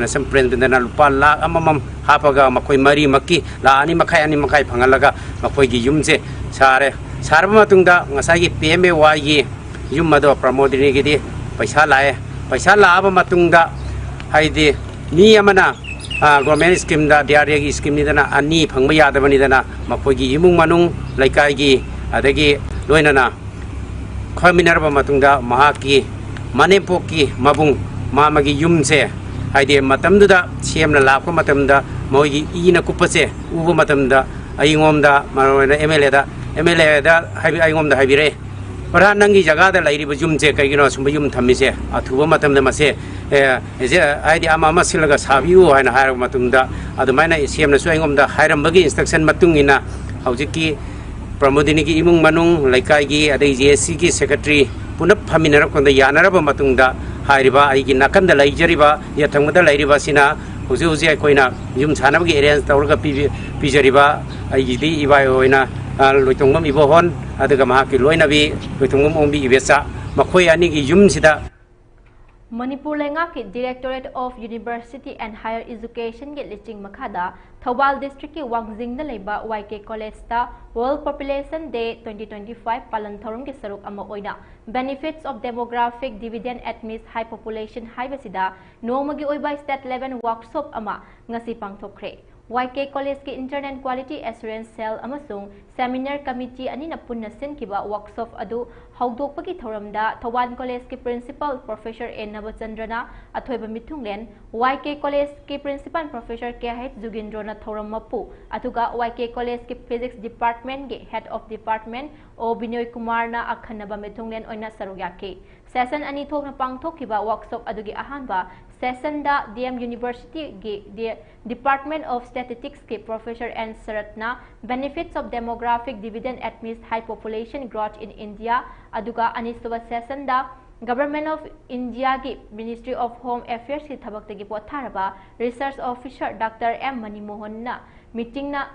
ꯁꯝ ꯄ꯭ꯔꯦꯝꯆꯟꯗ꯭ꯔꯅ ꯂꯨꯄꯥ ꯂꯥꯈ ꯑꯃꯃꯝ ꯍꯥꯞꯄꯒ ꯃꯈꯣꯏ ꯃꯔꯤꯃꯛꯀꯤ ꯂꯥꯈ ꯑꯅꯤ ꯃꯈꯥꯏ, ꯑꯅꯤ ꯃꯈꯥꯏ ꯐꯪꯍꯜꯂꯒ ꯃꯈꯣꯏꯒꯤ ꯌꯨꯝꯁꯦ ꯁꯥꯔꯦ꯫ ꯁꯥꯔꯕ ꯃꯇꯨꯡꯗ ꯉꯁꯥꯏꯒꯤ ꯄꯤ ꯑꯦꯝ ꯑꯦ ꯋꯥꯏꯒꯤ ꯌꯨꯝ ꯑꯗꯣ ꯄ꯭ꯔꯃꯣꯗꯤꯅꯤꯒꯤꯗꯤ ꯄꯩꯁꯥ ꯂꯥꯛꯑꯦ꯫ ꯄꯩꯁꯥ ꯂꯥꯛꯑꯕ ꯃꯇꯨꯡꯗ, ꯍꯥꯏꯗꯤ, ꯃꯤ ꯑꯃꯅ, ꯑ, ꯒꯣꯔꯃꯦꯟ ꯁ꯭ꯀꯤꯝꯗ, ꯗꯤ ꯑꯥꯔ ꯗꯤ ꯑꯦꯒꯤ ꯁ꯭ꯀꯤꯝꯅꯤꯗꯅ, ꯑꯅꯤ ꯐꯪꯕ ꯌꯥꯗꯕꯅꯤꯗꯅ, ꯃꯈꯣꯏꯒꯤ ꯏꯃꯨꯡ ꯃꯅꯨꯡ, ꯂꯩꯀꯥꯏꯒꯤ, ꯑꯗꯒꯤ ꯂꯣꯏꯅꯅ ꯈꯣꯝꯃꯤꯟꯅꯔꯕ ꯃꯇꯨꯡꯗ, ꯃꯍꯥꯛꯀꯤ ꯃꯅꯦꯝꯄꯣꯛꯀꯤ ꯃꯕꯨꯡ, ꯃꯥꯃꯒꯤ ꯌꯨꯝꯁꯦ, ꯍꯥꯏꯗꯤ, ꯃꯇꯝꯗꯨꯗ ꯁꯤ ꯑꯦꯝꯅ ꯂꯥꯛꯄ ꯃꯇꯝꯗ ꯃꯣꯏꯒꯤ ꯏꯅ ꯀꯨꯞꯄꯁꯦ ꯎꯕ ꯃꯇꯝꯗ, ꯑꯩꯉꯣꯟꯗ, ꯃꯔꯨ ꯑꯣꯏꯅ ꯑꯦꯝ ꯑꯦꯜ ꯑꯦꯗ, ꯑꯦꯝ ꯑꯦꯜ ꯑꯦꯗ ꯍꯥꯏꯕꯤ-, ꯑꯩꯉꯣꯟꯗ ꯍꯥꯏꯕꯤꯔꯛꯑꯦ, "ꯄ꯭ꯔꯙꯥꯟ, ꯅꯪꯒꯤ ꯖꯒꯥꯗ ꯂꯩꯔꯤꯕ ꯌꯨꯝꯁꯦ ꯀꯩꯒꯤꯅꯣ ꯑꯁꯨꯝꯕ ꯌꯨꯝ ꯊꯝꯃꯤꯁꯦ? ꯑꯊꯨꯕ ꯃꯇꯝꯗ ꯃꯁꯦ, ꯑꯦ, ꯑꯦꯖꯦ-, ꯍꯥꯏꯗꯤ, ꯑꯃ ꯑꯃ ꯁꯤꯜꯂꯒ ꯁꯥꯕꯤꯌꯨ" ꯍꯥꯏꯅ ꯍꯥꯏꯔꯕ ꯃꯇꯨꯡꯗ, ꯑꯗꯨꯃꯥꯏꯅ ꯁꯤ ꯑꯦꯝꯅꯁꯨ ꯑꯩꯉꯣꯟꯗ ꯍꯥꯏꯔꯝꯕꯒꯤ ꯏꯟꯁꯇ꯭ꯔꯛꯁꯟ ꯃꯇꯨꯡ ꯏꯟꯅ, ꯍꯧꯖꯤꯛꯀꯤ ꯄ꯭ꯔꯃꯣꯗꯤꯅꯤꯒꯤ ꯏꯃꯨꯡ ꯃꯅꯨꯡ, ꯂꯩꯀꯥꯏꯒꯤ, ꯑꯗꯩ ꯖꯦ ꯑꯦꯁ ꯁꯤꯒꯤ ꯁꯦꯀ꯭ꯔꯦꯇꯔꯤ ꯄꯨꯂꯞ ꯐꯝꯃꯤꯟꯅꯔꯀꯥꯟꯗ ꯌꯥꯅꯔꯕ ꯃꯇꯨꯡꯗ, ꯍꯥꯏꯔꯤꯕ ꯑꯩꯒꯤ ꯅꯥꯀꯟꯗ ꯂꯩꯖꯔꯤꯕ, ꯌꯦꯠꯊꯪꯕꯗ ꯂꯩꯔꯤꯕ ꯑꯁꯤꯅ ꯍꯧꯖꯤꯛ ꯍꯧꯖꯤꯛ ꯑꯩꯈꯣꯏꯅ ꯌꯨꯝ ꯁꯥꯅꯕꯒꯤ ꯑꯦꯔꯦꯟꯖ ꯇꯧꯔꯒ ꯄꯤꯕꯤ-, ꯄꯤꯖꯔꯤꯕ ꯑꯩꯒꯤꯗꯤ ꯏꯕꯥꯏ ꯑꯣꯏꯅ, ꯑ, ꯂꯣꯏꯇꯣꯡꯕꯝ ꯏꯕꯣꯍꯣꯟ, ꯑꯗꯨꯒ ꯃꯍꯥꯛꯀꯤ ꯂꯣꯏꯅꯕꯤ ꯂꯣꯏꯇꯣꯡꯕꯝ ꯑꯣꯡꯕꯤ ꯏꯕꯦꯆꯥ, ꯃꯈꯣꯏ ꯑꯅꯤꯒꯤ ꯌꯨꯝꯁꯤꯗ ꯃꯅꯤꯄꯨꯔ ꯂꯩꯉꯥꯛꯀꯤ Directorate of University and Higher Educationꯒꯤ ꯂꯤꯆꯤꯡ ꯃꯈꯥꯗ ꯊꯧꯕꯥꯜ ꯗꯤꯁꯇ꯭ꯔꯤꯛꯀꯤ ꯋꯥꯡꯖꯤꯡꯗ ꯂꯩꯕ ꯋꯥꯏ ꯀꯦ ꯀꯣꯂꯦꯖꯇ World Population Day twenty twenty-five ꯄꯥꯂꯟ ꯊꯧꯔꯝꯒꯤ ꯁꯔꯨꯛ ꯑꯃ ꯑꯣꯏꯅ Benefits of Demographic Dividend Amidst High Population ꯍꯥꯏꯕꯁꯤꯗ ꯅꯣꯡꯃꯒꯤ ꯑꯣꯏꯕ state level workshop ꯑꯃ ꯉꯁꯤ ꯄꯥꯡꯊꯣꯛꯈ꯭ꯔꯦ꯫ ꯋꯥꯏ ꯀꯦ ꯀꯣꯂꯦꯖꯀꯤ Internal Quality Assurance Cell ꯑꯃꯁꯨꯡ Seminar Committee ꯑꯅꯤꯅ ꯄꯨꯟꯅ ꯁꯤꯟꯈꯤꯕ workshop ꯑꯗꯨ ꯍꯧꯗꯣꯛꯄꯒꯤ ꯊꯧꯔꯝꯗ ꯊꯧꯕꯥꯜ ꯀꯣꯂꯦꯖꯀꯤ Principal Professor ꯑꯦ ꯅꯕꯆꯟꯗ꯭ꯔꯅ ꯑꯊꯣꯏꯕ ꯃꯤꯊꯨꯡꯂꯦꯟ, ꯋꯥꯏ ꯀꯦ ꯀꯣꯂꯦꯖꯀꯤ Principal Professor ꯀꯦ ꯍꯩꯆ ꯖꯨꯒꯦꯟꯗ꯭ꯔꯣꯅ ꯊꯧꯔꯝ ꯃꯄꯨ, ꯑꯗꯨꯒ ꯋꯥꯏ ꯀꯦ ꯀꯣꯂꯦꯖꯀꯤ Physics Departmentꯀꯤ Head of Department ꯑꯣ ꯕꯤꯅꯣꯏ ꯀꯨꯃꯥꯔꯅ ꯑꯈꯟꯅꯕ ꯃꯤꯊꯨꯡꯂꯦꯟ ꯑꯣꯏꯅ ꯁꯔꯨꯛ ꯌꯥꯈꯤ꯫ Session ꯑꯅꯤ ꯊꯣꯛꯅ ꯄꯥꯡꯊꯣꯛꯈꯤꯕ workshopꯗ ꯑꯗꯨꯒꯤ ꯑꯍꯥꯟꯕ sessionꯗ D M Universityꯒꯤ ꯗꯤ-, Department of Statisticsꯀꯤ Professor ꯑꯦꯟ ꯁꯔꯠꯅ Benefits of Demographic Dividend Amidst High Population Growth in India, ꯑꯗꯨꯒ ꯑꯅꯤꯁꯨꯕ sessionꯗ Government of Indiaꯒꯤ Ministry of Home Affairsꯀꯤ ꯊꯕꯛꯇꯒꯤ ꯄꯣꯊꯥꯔꯕ Research Officer ꯗꯥꯛꯇꯔ ꯑꯦꯝ ꯃꯅꯤꯃꯣꯍꯟꯅ meetingꯅ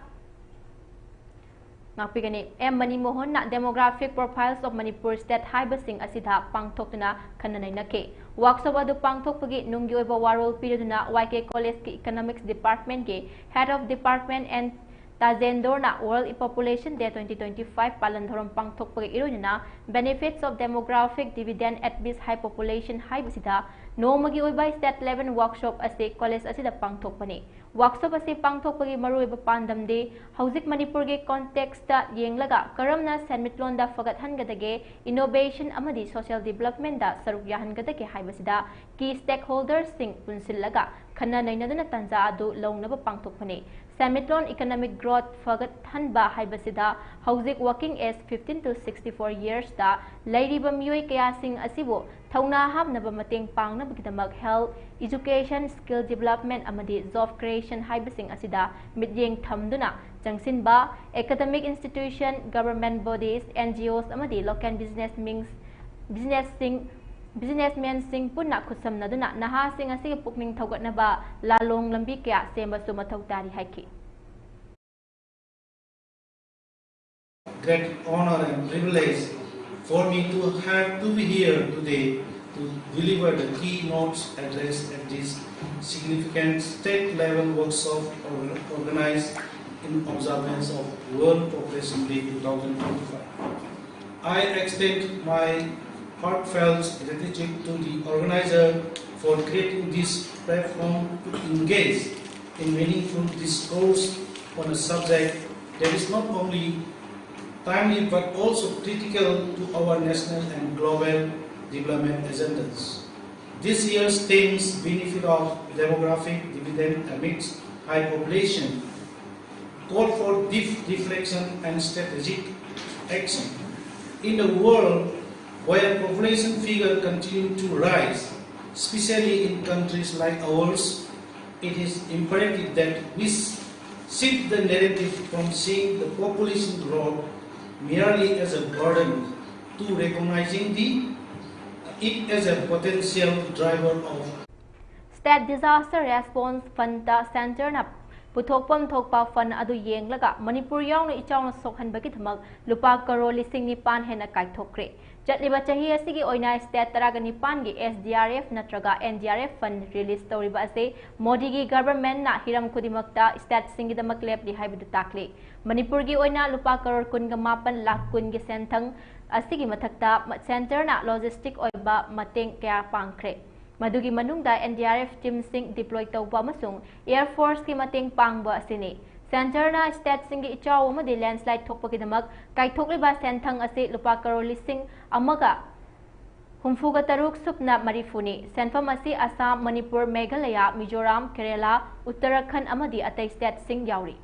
ꯉꯥꯛꯄꯤꯒꯅꯤ꯫ ꯑꯦꯝ ꯃꯅꯤ ꯃꯣꯍꯟꯅ Demographic Profiles of Manipur State ꯍꯥꯏꯕꯁꯤꯡ ꯑꯁꯤꯗ ꯄꯥꯡꯊꯣꯛꯇꯨꯅ ꯈꯟꯅ ꯅꯩꯅꯈꯤ꯫ Workshop ꯑꯗꯨ ꯄꯥꯡꯊꯣꯛꯄꯒꯤ ꯅꯨꯡꯒꯤ ꯑꯣꯏꯕ ꯋꯥꯔꯣꯜ ꯄꯤꯔꯗꯨꯅ ꯋꯥꯏ ꯀꯦ College ꯀꯤ Economics Department ꯀꯤ Head of Department ꯑꯦꯟ ꯇꯥꯖꯦꯟꯗꯣꯔꯅ World Population Day twenty twenty five ꯄꯥꯂꯟ ꯊꯧꯔꯝ ꯄꯥꯡꯊꯣꯛꯄꯒ ꯏꯔꯣꯏꯅꯅ Benefits of Demographic Dividend Amidst High Population ꯍꯥꯏꯕꯁꯤꯗ ꯅꯣꯡꯃꯒꯤ ꯑꯣꯏꯕ state level workshop ꯑꯁꯤ college ꯑꯁꯤꯗ ꯄꯥꯡꯊꯣꯛꯄꯅꯤ꯫ Workshop ꯑꯁꯤ ꯄꯥꯡꯊꯣꯛꯄꯒꯤ ꯃꯔꯨꯑꯣꯏꯕ ꯄꯥꯟꯗꯝꯗꯤ ꯍꯧꯖꯤꯛ ꯃꯅꯤꯄꯨꯔꯒꯤ context ꯌꯦꯡꯂꯒ ꯀꯔꯝꯅ ꯁꯦꯟꯃꯤꯠꯂꯣꯟꯗ ꯐꯒꯠꯍꯟꯒꯗꯒꯦ, innovation ꯑꯃꯗꯤ social development ꯗ ꯁꯔꯨꯛ ꯌꯥꯍꯟꯒꯗꯒꯦ ꯍꯥꯏꯕꯁꯤꯗ key stakeholders ꯁꯤꯡ ꯄꯨꯟꯁꯤꯜꯂꯒ ꯈꯟꯅ ꯅꯩꯅꯗꯨꯅ ꯇꯥꯟꯖꯥ ꯑꯗꯨ ꯂꯧꯅꯕ ꯄꯥꯡꯊꯣꯛꯄꯅꯤ꯫ ꯁꯦꯟꯃꯤꯠꯂꯣꯟ economic growth ꯐꯒꯠꯍꯟꯕ ꯍꯥꯏꯕꯁꯤꯗ ꯍꯧꯖꯤꯛ working age fifteen to sixty four years ꯇ ꯂꯩꯔꯤꯕ ꯃꯤꯑꯣꯏ ꯀꯌꯥꯁꯤꯡ ꯑꯁꯤꯕꯨ ꯊꯧꯅꯥ ꯍꯥꯞꯅꯕ ꯃꯇꯦꯡ ꯄꯥꯡꯅꯕꯒꯤꯗꯃꯛ health, education, skill development ꯑꯃꯗꯤ job creation ꯍꯥꯏꯕꯁꯤꯡ ꯑꯁꯤꯗ ꯃꯤꯠꯌꯦꯡ ꯊꯝꯗꯨꯅ ꯆꯪꯁꯤꯟꯕ, academic institution, government bodies, N G Os ꯑꯃꯗꯤ local business ꯃꯤꯡ-, business ꯁꯤꯡ, businessmen ꯁꯤꯡ ꯄꯨꯟꯅ ꯈꯨꯠꯁꯝꯅꯗꯨꯅ ꯅꯍꯥꯁꯤꯡ ꯑꯁꯤꯒꯤ ꯄꯨꯛꯅꯤꯡ ꯊꯧꯒꯠꯅꯕ ꯂꯥꯂꯣꯡ ꯂꯝꯕꯤ ꯀꯌꯥ ꯁꯦꯝꯕꯁꯨ ꯃꯊꯧ ꯇꯥꯔꯤ ꯍꯥꯏꯈꯤ꯫ Great honor and privilege for me to have to be here today to deliver the keynote address at this significant state level workshop or-, organized in observance of World Population Day two thousand twenty-five. I extend my heartfelt gratitude to the organizer for creating this platform to engage in meaningful discourse on a subject that is not only timely but also critical to our national and global development agendas. This year's themes, Benefit of Demographic Dividend Amidst High Population, call for deep reflection and strategic action. In a world where population figures continue to rise, especially in countries like ours, it is imperative that we shift the narrative from seeing the population growth merely as a burden to recognizing the, it as a potential driver of State Disaster Response Fund ꯇ centre ꯅ ꯄꯨꯊꯣꯛꯐꯝ ꯊꯣꯛꯄ ꯐꯟ ꯑꯗꯨ ꯌꯦꯡꯂꯒ ꯃꯅꯤꯄꯨꯔ ꯌꯥꯎꯅ ꯏꯆꯥꯎꯅ ꯁꯣꯛꯍꯟꯕꯒꯤꯗꯃꯛ ꯂꯨꯄꯥ ꯀꯔꯣꯔ ꯂꯤꯁꯤꯡ ꯅꯤꯄꯥꯟ ꯍꯦꯟꯅ ꯀꯥꯏꯊꯣꯛꯈ꯭ꯔꯦ꯫ ꯆꯠꯂꯤꯕ ꯆꯍꯤ ꯑꯁꯤꯒꯤ ꯑꯣꯏꯅ ꯁ꯭ꯇꯦꯠ ꯇꯔꯥꯒ ꯅꯤꯄꯥꯟꯒꯤ S D R F ꯅꯠꯇ꯭ꯔꯒ N D R F ꯐꯟ ꯔꯤꯂꯤꯖ ꯇꯧꯔꯤꯕ ꯑꯁꯤ ꯃꯣꯗꯤꯒꯤ ꯒꯚꯔꯟꯃꯦꯟꯠꯅ ꯍꯤꯔꯝ ꯈꯨꯗꯤꯡꯃꯛꯇ ꯁ꯭ꯇꯦꯠꯁꯤꯡꯒꯤꯗꯃꯛ ꯂꯦꯞꯂꯤ ꯍꯥꯏꯕꯗꯨ ꯇꯥꯛꯂꯤ꯫ ꯃꯅꯤꯄꯨꯔꯒꯤ ꯑꯣꯏꯅ ꯂꯨꯄꯥ ꯀꯔꯣꯔ ꯀꯨꯟꯒ ꯃꯥꯄꯟ ꯂꯥꯈ ꯀꯨꯟꯒꯤ ꯁꯦꯟꯊꯪ ꯑꯁꯤꯒꯤ ꯃꯊꯛꯇ ꯃ-, ꯁꯦꯟꯇꯔꯅ ꯂꯣꯖꯤꯁꯇꯤꯛ ꯑꯣꯏꯕ ꯃꯇꯦꯡ ꯀꯌꯥ ꯄꯥꯡꯈ꯭ꯔꯦ꯫ ꯃꯗꯨꯒꯤ ꯃꯅꯨꯡꯗ N D R F ꯇꯤꯝꯁꯤꯡ ꯗꯤꯄ꯭ꯂꯣꯏ ꯇꯧꯕ ꯑꯃꯁꯨꯡ ꯑꯦꯌꯔ ꯐꯣꯔꯁꯀꯤ ꯃꯇꯦꯡ ꯄꯥꯡꯕ ꯑꯁꯤꯅꯤ꯫ ꯁꯦꯟꯇꯔꯅ ꯁ꯭ꯇꯦꯠꯁꯤꯡꯒꯤ ꯏꯆꯥꯎ ꯑꯃꯗꯤ ꯂꯦꯟꯁꯂꯥꯏꯗ ꯊꯣꯛꯄꯒꯤꯗꯃꯛ ꯀꯥꯏꯊꯣꯛꯂꯤꯕ ꯁꯦꯟꯊꯪ ꯑꯁꯤ ꯂꯨꯄꯥ ꯀꯔꯣꯔ ꯂꯤꯁꯤꯡ ꯑꯃꯒ ꯍꯨꯝꯐꯨꯒ ꯇꯔꯨꯛ ꯁꯨꯞꯅ ꯃꯔꯤꯐꯨꯅꯤ꯫ ꯁꯦꯟꯐꯝ ꯑꯁꯤ ꯑꯁꯥꯝ, ꯃꯅꯤꯄꯨꯔ, ꯃꯦꯘꯥꯂꯌꯥ, ꯃꯤꯖꯣꯔꯥꯝ, ꯀꯦꯔꯦꯂꯥ, ꯎꯠꯇꯔꯥꯈꯟꯗ ꯑꯃꯗꯤ ꯑꯇꯩ ꯁ꯭ꯇꯦꯠꯁꯤꯡ ꯌꯥꯎꯔꯤ꯫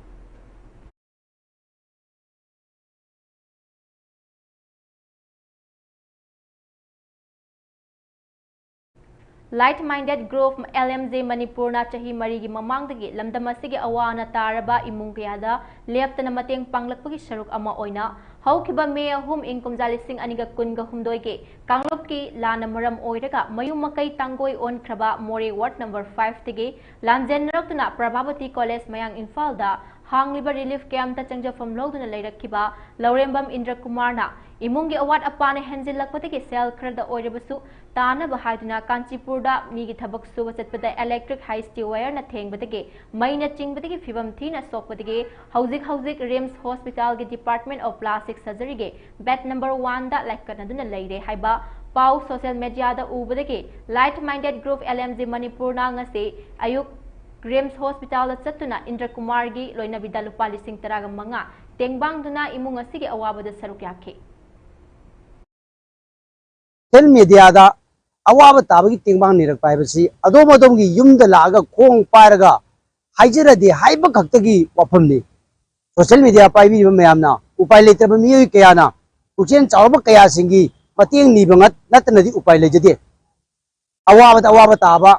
Like Minded Group, L M G ꯃꯅꯤꯄꯨꯔꯅ ꯆꯍꯤ ꯃꯔꯤꯒꯤ ꯃꯃꯥꯡꯗꯒꯤ ꯂꯝꯗꯝ ꯑꯁꯤꯒꯤ ꯑꯋꯥ ꯑꯅꯥ ꯇꯥꯔꯕ ꯏꯃꯨꯡ ꯀꯌꯥꯗ ꯂꯦꯞꯇꯅ ꯃꯇꯦꯡ ꯄꯥꯡꯂꯛꯄꯒꯤ ꯁꯔꯨꯛ ꯑꯃ ꯑꯣꯏꯅ ꯍꯧꯈꯤꯕ ꯃꯦ ꯑꯍꯨꯝ, ꯏꯪ ꯀꯨꯝꯖꯥ ꯂꯤꯁꯤꯡ ꯑꯅꯤꯒ ꯀꯨꯟꯒ ꯍꯨꯝꯗꯣꯏꯒꯤ ꯀꯥꯡꯂꯨꯞꯀꯤ ꯂꯥꯟꯅ ꯃꯔꯝ ꯑꯣꯏꯔꯒ ꯃꯌꯨꯝ ꯃꯀꯩ ꯇꯥꯡꯒꯣꯏ ꯑꯣꯟꯈ꯭ꯔꯕ ꯃꯣꯔꯦ ꯋꯥꯔꯗ ꯅꯝꯕꯔ ꯐꯥꯏꯚꯇꯒꯤ ꯂꯥꯟꯖꯦꯟꯅꯔꯛꯇꯨꯅ ꯄ꯭ꯔꯚꯥꯕꯇꯤ ꯀꯣꯂꯦꯖ ꯃꯌꯥꯡ ꯏꯝꯐꯥꯜꯗ ꯍꯥꯡꯂꯤꯕ ꯔꯤꯂꯤꯐ ꯀꯦꯝꯞꯇ ꯆꯪꯖꯐꯝ ꯂꯧꯗꯨꯅ ꯂꯩꯔꯛꯈꯤꯕ ꯂꯧꯔꯦꯝꯕꯝ ꯏꯟꯗ꯭ꯔꯀꯨꯃꯥꯔꯅ ꯏꯃꯨꯡꯒꯤ ꯑꯋꯥꯠ ꯑꯄꯥꯅ ꯍꯦꯟꯖꯤꯜꯂꯛꯄꯗꯒꯤ ꯁꯦꯜ ꯈꯔꯗ ꯑꯣꯏꯔꯕꯁꯨ ꯇꯥꯅꯕ ꯍꯥꯏꯗꯨꯅ ꯀꯥꯟꯆꯤꯄꯨꯔꯗ ꯃꯤꯒꯤ ꯊꯕꯛ ꯁꯨꯕ ꯆꯠꯄꯗ ꯏꯂꯦꯛꯇ꯭ꯔꯤꯛ ꯍꯥꯏꯁꯇꯤ ꯋꯥꯌꯔꯅ ꯊꯦꯡꯕꯗꯒꯤ ꯃꯩꯅ ꯆꯤꯡꯕꯗꯒꯤ ꯐꯤꯕꯝ ꯊꯤꯅ ꯁꯣꯛꯄꯗꯒꯤ ꯍꯧꯖꯤꯛ ꯍꯧꯖꯤꯛ ꯔꯤꯝꯁ ꯍꯣꯁꯄꯤꯇꯥꯜꯒꯤ ꯗꯤꯄꯥꯔꯠꯃꯦꯟ ꯑꯣꯐ ꯄ꯭ꯂꯥꯁꯇꯤꯛ ꯁꯔꯖꯔꯤꯒꯤ ꯕꯦꯗ ꯅꯝꯕꯔ ꯋꯥꯟꯗ ꯂꯥꯏꯀꯠꯅꯗꯨꯅ ꯂꯩꯔꯦ ꯍꯥꯏꯕ ꯄꯥꯎ ꯁꯣꯁꯤꯌꯦꯜ ꯃꯦꯗꯤꯌꯥꯗ ꯎꯕꯗꯒꯤ Like Minded Group L M G ꯃꯅꯤꯄꯨꯔꯅ ꯉꯁꯤ ꯑꯌꯨꯛ ꯔꯤꯝꯁ ꯍꯣꯁꯄꯤꯇꯥꯜꯗ ꯆꯠꯇꯨꯅ ꯏꯟꯗ꯭ꯔꯀꯨꯃꯥꯔꯒꯤ ꯂꯣꯏꯅꯕꯤꯗ ꯂꯨꯄꯥ ꯂꯤꯁꯤꯡ ꯇꯔꯥꯒ ꯃꯉꯥ ꯇꯦꯡꯕꯥꯡꯗꯨꯅ ꯏꯃꯨꯡ ꯑꯁꯤꯒꯤ ꯑꯋꯥꯕꯗ ꯁꯔꯨꯛ ꯌꯥꯈꯤ꯫ ꯁꯣꯁꯤꯌꯦꯜ ꯃꯦꯗꯤꯌꯥꯗ ꯑꯋꯥꯕ ꯇꯥꯕꯒꯤ ꯇꯦꯡꯕꯥꯡ ꯅꯤꯔꯛꯄ ꯍꯥꯏꯕꯁꯤ ꯑꯗꯣꯝ ꯑꯗꯣꯝꯒꯤ ꯌꯨꯝꯗ ꯂꯥꯛꯑꯒ ꯈꯣꯡ ꯄꯥꯏꯔꯒ ꯍꯥꯏꯖꯔꯗꯤ ꯍꯥꯏꯕ ꯈꯛꯇꯒꯤ ꯋꯥꯐꯝꯅꯤ꯫ ꯁꯣꯁꯤꯌꯦꯜ ꯃꯦꯗꯤꯌꯥ ꯄꯥꯏꯕꯤꯔꯤꯕ ꯃꯌꯥꯝꯅ ꯎꯄꯥꯏ ꯂꯩꯇ꯭ꯔꯕ ꯃꯤꯑꯣꯏ ꯀꯌꯥꯅ ꯄꯨꯛꯆꯦꯜ ꯆꯥꯎꯔꯕ ꯀꯌꯥꯁꯤꯡꯒꯤ ꯃꯇꯦꯡ ꯅꯤꯕ ꯉꯠ-, ꯅꯠꯇꯅꯗꯤ ꯎꯄꯥꯏ ꯂꯩꯖꯗꯦ꯫ ꯑꯋꯥꯕꯗ ꯑꯋꯥꯕ ꯇꯥꯕ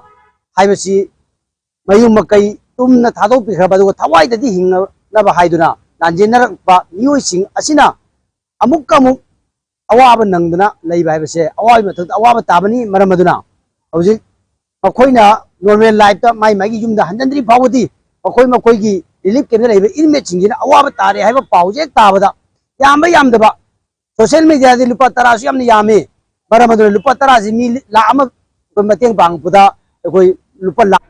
ꯍꯥꯏꯕꯁꯤ ꯃꯌꯨꯝ ꯃꯀꯩ ꯇꯨꯝꯅ ꯊꯥꯗꯣꯛꯄꯤꯈ꯭ꯔꯕ ꯑꯗꯨꯒ ꯊꯋꯥꯏꯗꯗꯤ ꯍꯤꯡꯅꯅꯕ ꯍꯥꯏꯗꯨꯅ ꯂꯥꯟꯖꯦꯟꯅꯔꯛꯄ ꯃꯤꯑꯣꯏꯁꯤꯡ ꯑꯁꯤꯅ ꯑꯃꯨꯛꯀ ꯑꯃꯨꯛ ꯑꯋꯥꯕ ꯅꯪꯗꯅ ꯂꯩꯕ ꯍꯥꯏꯕꯁꯦ ꯑꯋꯥꯕꯒꯤ ꯃꯊꯛꯇ ꯑꯋꯥꯕ ꯇꯥꯕꯅꯤ꯫ ꯃꯔꯝ ꯑꯗꯨꯅ ꯍꯧꯖꯤꯛ ꯃꯈꯣꯏꯅ ꯅꯣꯔꯃꯦꯜ ꯂꯥꯏꯐꯇ ꯃꯥꯏ ꯃꯥꯏꯒꯤ ꯌꯨꯝꯗ ꯍꯟꯖꯤꯟꯗ꯭ꯔꯤ ꯐꯥꯎꯕꯗꯤ ꯃꯈꯣꯏ ꯃꯈꯣꯏꯒꯤ ꯔꯤꯂꯤꯐ ꯀꯦꯝꯞꯇ ꯂꯩꯕ ꯏꯟꯃꯦꯠꯁꯤꯡꯁꯤꯅ ꯑꯋꯥꯕ ꯇꯥꯔꯦ ꯍꯥꯏꯕ ꯄꯥꯎꯁꯦ ꯍꯦꯛ ꯇꯥꯕꯗ, ꯌꯥꯝꯕ ꯌꯥꯝꯗꯕ, ꯁꯣꯁꯤꯌꯦꯜ ꯃꯦꯗꯤꯌꯥꯗꯤ ꯂꯨꯄꯥ ꯇꯔꯥꯁꯨ ꯌꯥꯝꯅ ꯌꯥꯝꯃꯤ꯫ ꯃꯔꯝ ꯑꯗꯨꯅ ꯂꯨꯄꯥ ꯇꯔꯥꯁꯤ ꯃꯤ ꯂꯥꯈ ꯑꯃ ꯑꯩꯈꯣꯏ ꯃꯇꯦꯡ ꯄꯥꯡꯉꯛꯄꯗ ꯑꯩꯈꯣꯏ ꯂꯨꯄꯥ ꯂꯥꯈ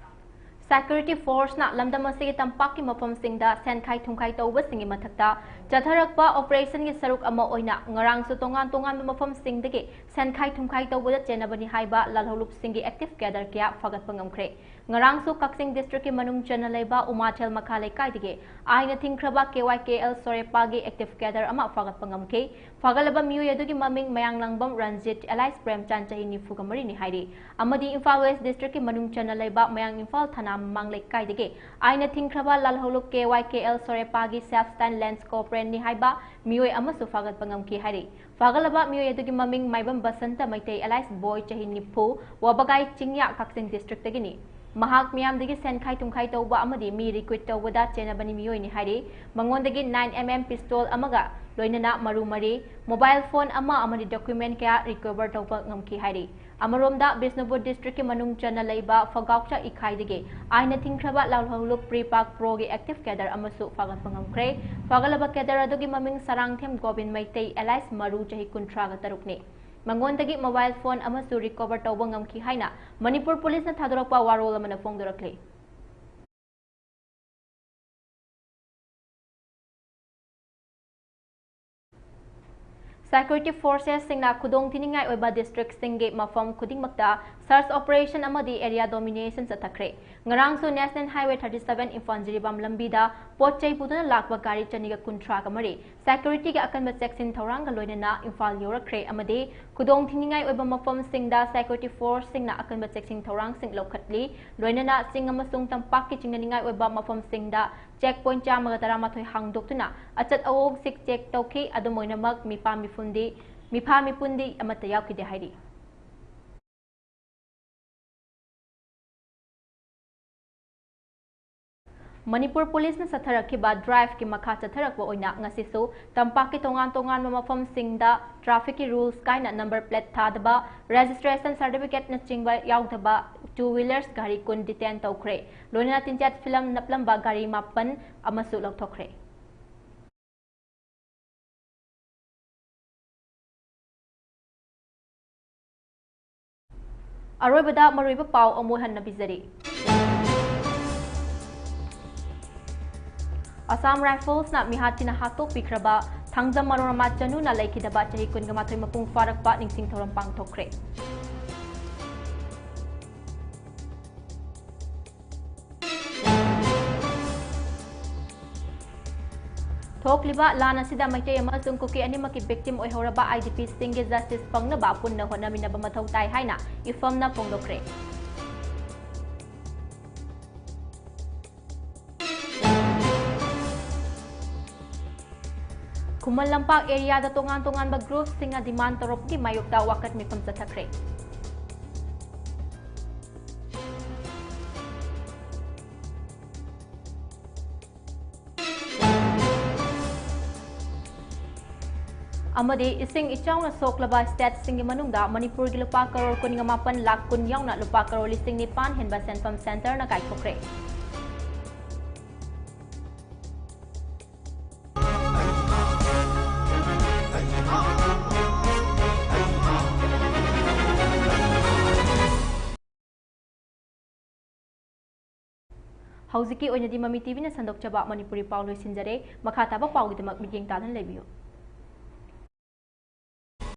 Security Forceꯅ ꯂꯝꯗꯝ ꯑꯁꯤꯒꯤ ꯇꯝꯄꯥꯛꯀꯤ ꯃꯐꯝꯁꯤꯡꯗ ꯁꯦꯟꯈꯥꯏ ꯊꯨꯝꯈꯥꯏ ꯇꯧꯕꯁꯤꯡꯒꯤ ꯃꯊꯛꯇ ꯆꯠꯊꯔꯛꯄ operationꯒꯤ ꯁꯔꯨꯛ ꯑꯃ ꯑꯣꯏꯅ ꯉꯔꯥꯡꯁꯨ ꯇꯣꯉꯥꯟ ꯇꯣꯉꯥꯟꯕ ꯃꯐꯝꯁꯤꯡꯗꯒꯤ ꯁꯦꯟꯈꯥꯏ ꯊꯨꯝꯈꯥꯏ ꯇꯧꯕꯗ ꯆꯦꯟꯅꯕꯅꯤ ꯍꯥꯏꯕ ꯂꯥꯜꯍꯧꯂꯨꯞꯁꯤꯡꯒꯤ active cadre ꯀꯌꯥ ꯐꯥꯒꯠꯄ ꯉꯝꯈ꯭ꯔꯦ꯫ ꯉꯔꯥꯡꯁꯨ ꯀꯛꯆꯤꯡ districtꯀꯤ ꯃꯅꯨꯡ ꯆꯟꯅ ꯂꯩꯕ ꯎꯃꯥꯊꯦꯜ ꯃꯈꯥ ꯂꯩꯀꯥꯏꯗꯒꯤ ꯑꯥꯏꯟꯅ ꯊꯤꯡꯈ꯭ꯔꯕ KYKL ꯁꯣꯔꯦꯄꯥꯒꯤ active cadre ꯑꯃ ꯐꯥꯒꯠꯄ ꯉꯝꯈꯤ꯫ ꯐꯥꯒꯠꯂꯕ ꯃꯤꯑꯣꯏ ꯑꯗꯨꯒꯤ ꯃꯃꯤꯡ ꯃꯌꯥꯡꯂꯥꯡꯕꯝ ꯔꯟꯖꯤꯠ alias ꯄ꯭ꯔꯦꯝꯆꯥꯟ, ꯆꯍꯤ ꯅꯤꯐꯨꯒ ꯃꯔꯤꯅꯤ ꯍꯥꯏꯔꯤ꯫ ꯑꯃꯗꯤ ꯏꯝꯐꯥꯜ West districtꯀꯤ ꯃꯅꯨꯡ ꯆꯟꯅ ꯂꯩꯕ ꯃꯌꯥꯡ ꯏꯝꯐꯥꯜ ꯊꯅꯥ ꯃꯃꯥꯡ ꯂꯩꯀꯥꯏꯗꯒꯤ ꯑꯥꯏꯟꯅ ꯊꯤꯡꯈ꯭ꯔꯕ ꯂꯥꯜꯍꯧꯂꯨꯞ KYKL ꯁꯣꯔꯦꯄꯥꯒꯤ self styled lance corporalꯅꯤ ꯍꯥꯏꯕ ꯃꯤꯑꯣꯏ ꯑꯃꯁꯨ ꯐꯥꯒꯠꯄ ꯉꯝꯈꯤ ꯍꯥꯏꯔꯤ꯫ ꯐꯥꯒꯠꯂꯕ ꯃꯤꯑꯣꯏ ꯑꯗꯨꯒꯤ ꯃꯃꯤꯡ ꯃꯥꯏꯕꯝ ꯕꯁꯟꯇ ꯃꯩꯇꯩ alias ꯕꯣꯏ, ꯆꯍꯤ ꯅꯤꯐꯨ, ꯋꯥꯕꯒꯥꯏ ꯆꯤꯡꯌꯥ, ꯀꯛꯆꯤꯡ districtꯇꯒꯤꯅꯤ꯫ ꯃꯍꯥꯛ ꯃꯤꯌꯥꯝꯗꯒꯤ ꯁꯦꯟ ꯈꯥꯏ ꯊꯨꯝꯈꯥꯏ ꯇꯧꯕ ꯑꯃꯗꯤ ꯃꯤ recruit ꯇꯧꯕꯗ ꯆꯦꯟꯅꯕꯅꯤ ꯃꯤꯑꯣꯏꯅꯤ ꯍꯥꯏꯔꯤ꯫ ꯃꯉꯣꯟꯗꯒꯤ nine MM pistol ꯑꯃꯒ ꯂꯣꯏꯅꯅ ꯃꯔꯨ ꯃꯔꯤ, mobile phone ꯑꯃ ꯑꯃꯗꯤ document ꯀꯌꯥ recover ꯇꯧꯕ ꯉꯝꯈꯤ ꯍꯥꯏꯔꯤ꯫ ꯑꯃꯔꯣꯝꯗ, ꯕꯤꯁꯅꯨꯄꯨꯔ districtꯀꯤ ꯃꯅꯨꯡ ꯆꯟꯅ ꯂꯩꯕ ꯐꯒꯥꯎꯆꯥ ꯏꯈꯥꯏꯗꯒꯤ ꯑꯥꯏꯟꯅ ꯊꯤꯡꯈ꯭ꯔꯕ ꯂꯥꯜꯍꯧꯂꯨꯞ PREPAK Proꯒꯤ active cadre ꯑꯃꯁꯨ ꯐꯥꯒꯠꯄ ꯉꯝꯈ꯭ꯔꯦ꯫ ꯐꯥꯒꯠꯂꯕ cadre ꯑꯗꯨꯒꯤ ꯃꯃꯤꯡ ꯁꯔꯥꯡꯊꯦꯝ ꯒꯣꯕꯤꯟ ꯃꯩꯇꯩ alias ꯃꯔꯨ, ꯆꯍꯤ ꯀꯨꯟꯊ꯭ꯔꯥꯒ ꯇꯔꯨꯛꯅꯤ꯫ ꯃꯉꯣꯟꯗꯒꯤ mobile phone ꯑꯃꯁꯨ recover ꯇꯧꯕ ꯉꯝꯈꯤ ꯍꯥꯏꯅ ꯃꯅꯤꯄꯨꯔ ꯄꯨꯂꯤꯁꯅ ꯊꯥꯗꯣꯔꯛꯄ ꯋꯥꯔꯣꯜ ꯑꯃꯅ ꯐꯣꯡꯗꯣꯔꯛꯂꯤ꯫ Security forcesꯁꯤꯡꯅ ꯈꯨꯗꯣꯡ ꯊꯤꯅꯤꯡꯉꯥꯏ ꯑꯣꯏꯕ districtꯁꯤꯡꯒꯤ ꯃꯐꯝ ꯈꯨꯗꯤꯡꯃꯛꯇ search operation ꯑꯃꯗꯤ area domination ꯆꯠꯊꯈ꯭ꯔꯦ꯫ ꯉꯔꯥꯡꯁꯨ National Highway thirty seven Imphal Jiribam ꯂꯝꯕꯤꯗ ꯄꯣꯠ ꯆꯩ ꯄꯨꯗꯨꯅ ꯂꯥꯛꯄ ꯒꯥꯔꯤ ꯆꯅꯤꯒ ꯀꯨꯟꯊ꯭ꯔꯥꯒ ꯃꯔꯤ securityꯒꯤ ꯑꯀꯟꯕ ꯆꯦꯛꯁꯤꯟ ꯊꯧꯔꯥꯡꯒ ꯂꯣꯏꯅꯅ ꯏꯝꯐꯥꯜ ꯌꯧꯔꯛꯈ꯭ꯔꯦ ꯑꯃꯗꯤ ꯈꯨꯗꯣꯡ ꯊꯤꯅꯤꯡꯉꯥꯏ ꯑꯣꯏꯕ ꯃꯐꯝꯁꯤꯡꯗ security forceꯁꯤꯡꯅ ꯑꯀꯟꯕ ꯆꯦꯛꯁꯤꯟ ꯊꯧꯔꯥꯡꯁꯤꯡ ꯂꯧꯈꯠꯂꯤ꯫ ꯂꯣꯏꯅꯅ ꯆꯤꯡ ꯑꯃꯁꯨꯡ ꯇꯝꯄꯥꯛꯀꯤ ꯆꯤꯡꯅꯅꯤꯡꯉꯥꯏ ꯑꯣꯏꯕ ꯃꯐꯝꯁꯤꯡꯗ check point ꯆꯥꯝꯃꯒ ꯇꯔꯥꯃꯥꯊꯣꯏ ꯍꯥꯡꯗꯣꯛꯇꯨꯅ ꯑꯆꯠ ꯑꯋꯣꯡꯁꯤꯡ check ꯇꯧꯈꯤ꯫ ꯑꯗꯨꯝ ꯑꯣꯏꯅꯃꯛ ꯃꯤꯄꯥ ꯃꯤꯄꯨꯟꯗꯤ, ꯃꯤꯐꯥ ꯃꯤꯄꯨꯟꯗꯤ ꯑꯃꯠꯇ ꯌꯥꯎꯈꯤꯗꯦ ꯍꯥꯏꯔꯤ꯫ ꯃꯅꯤꯄꯨꯔ ꯄꯨꯂꯤꯁꯅ ꯆꯠꯊꯔꯛꯈꯤꯕ driveꯀꯤ ꯃꯈꯥ ꯆꯠꯊꯔꯛꯄ ꯑꯣꯏꯅ ꯉꯁꯤꯁꯨ ꯇꯝꯄꯥꯛꯀꯤ ꯇꯣꯉꯥꯟ ꯇꯣꯉꯥꯟꯕ ꯃꯐꯝꯁꯤꯡꯗ trafficꯀꯤ rules ꯀꯥꯏꯅ number plate ꯊꯥꯗꯕ, registration certificateꯅꯆꯤꯡꯕ ꯌꯥꯎꯗꯕ two wheelers ꯒꯥꯔꯤ ꯀꯨꯟ detain ꯇꯧꯈ꯭ꯔꯦ꯫ ꯂꯣꯏꯅꯅ ꯇꯤꯟꯖꯥꯠ ꯐꯤꯂꯝ ꯅꯞꯂꯝꯕ ꯒꯥꯔꯤ ꯃꯥꯄꯟ ꯑꯃꯁꯨ ꯂꯧꯊꯣꯛꯈ꯭ꯔꯦ꯫ ꯑꯔꯣꯏꯕꯗ ꯃꯔꯨꯑꯣꯏꯕ ꯄꯥꯎ ꯑꯃꯨꯛ ꯍꯟꯅ ꯄꯤꯖꯔꯤ꯫ ꯑꯁꯥꯝ ꯔꯥꯏꯐꯜꯁꯅ ꯃꯤꯍꯥꯠ ꯊꯤꯅ ꯍꯥꯠꯇꯣꯛꯄꯤꯈ꯭ꯔꯕ ꯊꯥꯡꯖꯝ ꯃꯅꯣꯔꯃꯥ ꯆꯅꯨꯅ ꯂꯩꯈꯤꯗꯕ ꯆꯍꯤ ꯀꯨꯟꯒ ꯃꯥꯊꯣꯏ ꯃꯄꯨꯡ ꯐꯥꯔꯛꯄ ꯅꯤꯡꯁꯤꯡ ꯊꯧꯔꯝ ꯄꯥꯡꯊꯣꯛꯈ꯭ꯔꯦ꯫ ꯊꯣꯛꯂꯤꯕ ꯂꯥꯟ ꯑꯁꯤꯗ ꯃꯩꯇꯩ ꯑꯃꯁꯨꯡ ꯀꯨꯀꯤ ꯑꯅꯤꯃꯛꯀꯤ victim ꯑꯣꯏꯍꯧꯔꯕ IDPꯁꯤꯡꯒꯤ justice ꯐꯪꯅꯕ ꯄꯨꯟꯅ ꯍꯣꯠꯅꯃꯤꯟꯅꯕ ꯃꯊꯧ ꯇꯥꯏ ꯍꯥꯏꯅ ꯏꯐꯝꯅ ꯐꯣꯡꯗꯣꯛꯈ꯭ꯔꯦ꯫ ꯈꯨꯃꯟ ꯂꯝꯄꯥꯛ areaꯗ ꯇꯣꯉꯥꯟ ꯇꯣꯉꯥꯟꯕ groupꯁꯤꯡꯅ demand ꯇꯧꯔꯛꯄꯒꯤ ꯃꯥꯌꯣꯛꯇ ꯋꯥꯀꯠ ꯃꯤꯐꯝ ꯆꯠꯊꯈ꯭ꯔꯦ꯫ ꯑꯃꯗꯤ ꯏꯁꯤꯡ ꯏꯆꯥꯎꯅ ꯁꯣꯛꯂꯕ stateꯁꯤꯡꯒꯤ ꯃꯅꯨꯡꯗ ꯃꯅꯤꯄꯨꯔꯒꯤ ꯂꯨꯄꯥ ꯀꯔꯣꯔ ꯀꯨꯟꯒ ꯃꯥꯄꯟ ꯂꯥꯈ ꯀꯨꯟ ꯌꯥꯎꯅ ꯂꯨꯄꯥ ꯀꯔꯣꯔ ꯂꯤꯁꯤꯡ ꯅꯤꯄꯥꯟ ꯍꯦꯟꯕ ꯁꯦꯟꯐꯝ centreꯅ ꯀꯥꯏꯊꯣꯛꯈ꯭ꯔꯦ꯫ ꯍꯧꯖꯤꯛꯀꯤ ꯑꯣꯏꯅꯗꯤ ꯃꯃꯤ TVꯅ ꯁꯟꯗꯣꯛꯆꯕ ꯃꯅꯤꯄꯨꯔꯤ ꯄꯥꯎ ꯂꯣꯏꯁꯤꯟꯖꯔꯦ꯫ ꯃꯈꯥ ꯇꯥꯕ ꯄꯥꯎꯒꯤꯗꯃꯛ ꯃꯤꯠꯌꯦꯡ ꯇꯥꯗꯨꯅ ꯂꯩꯕꯤꯌꯨ꯫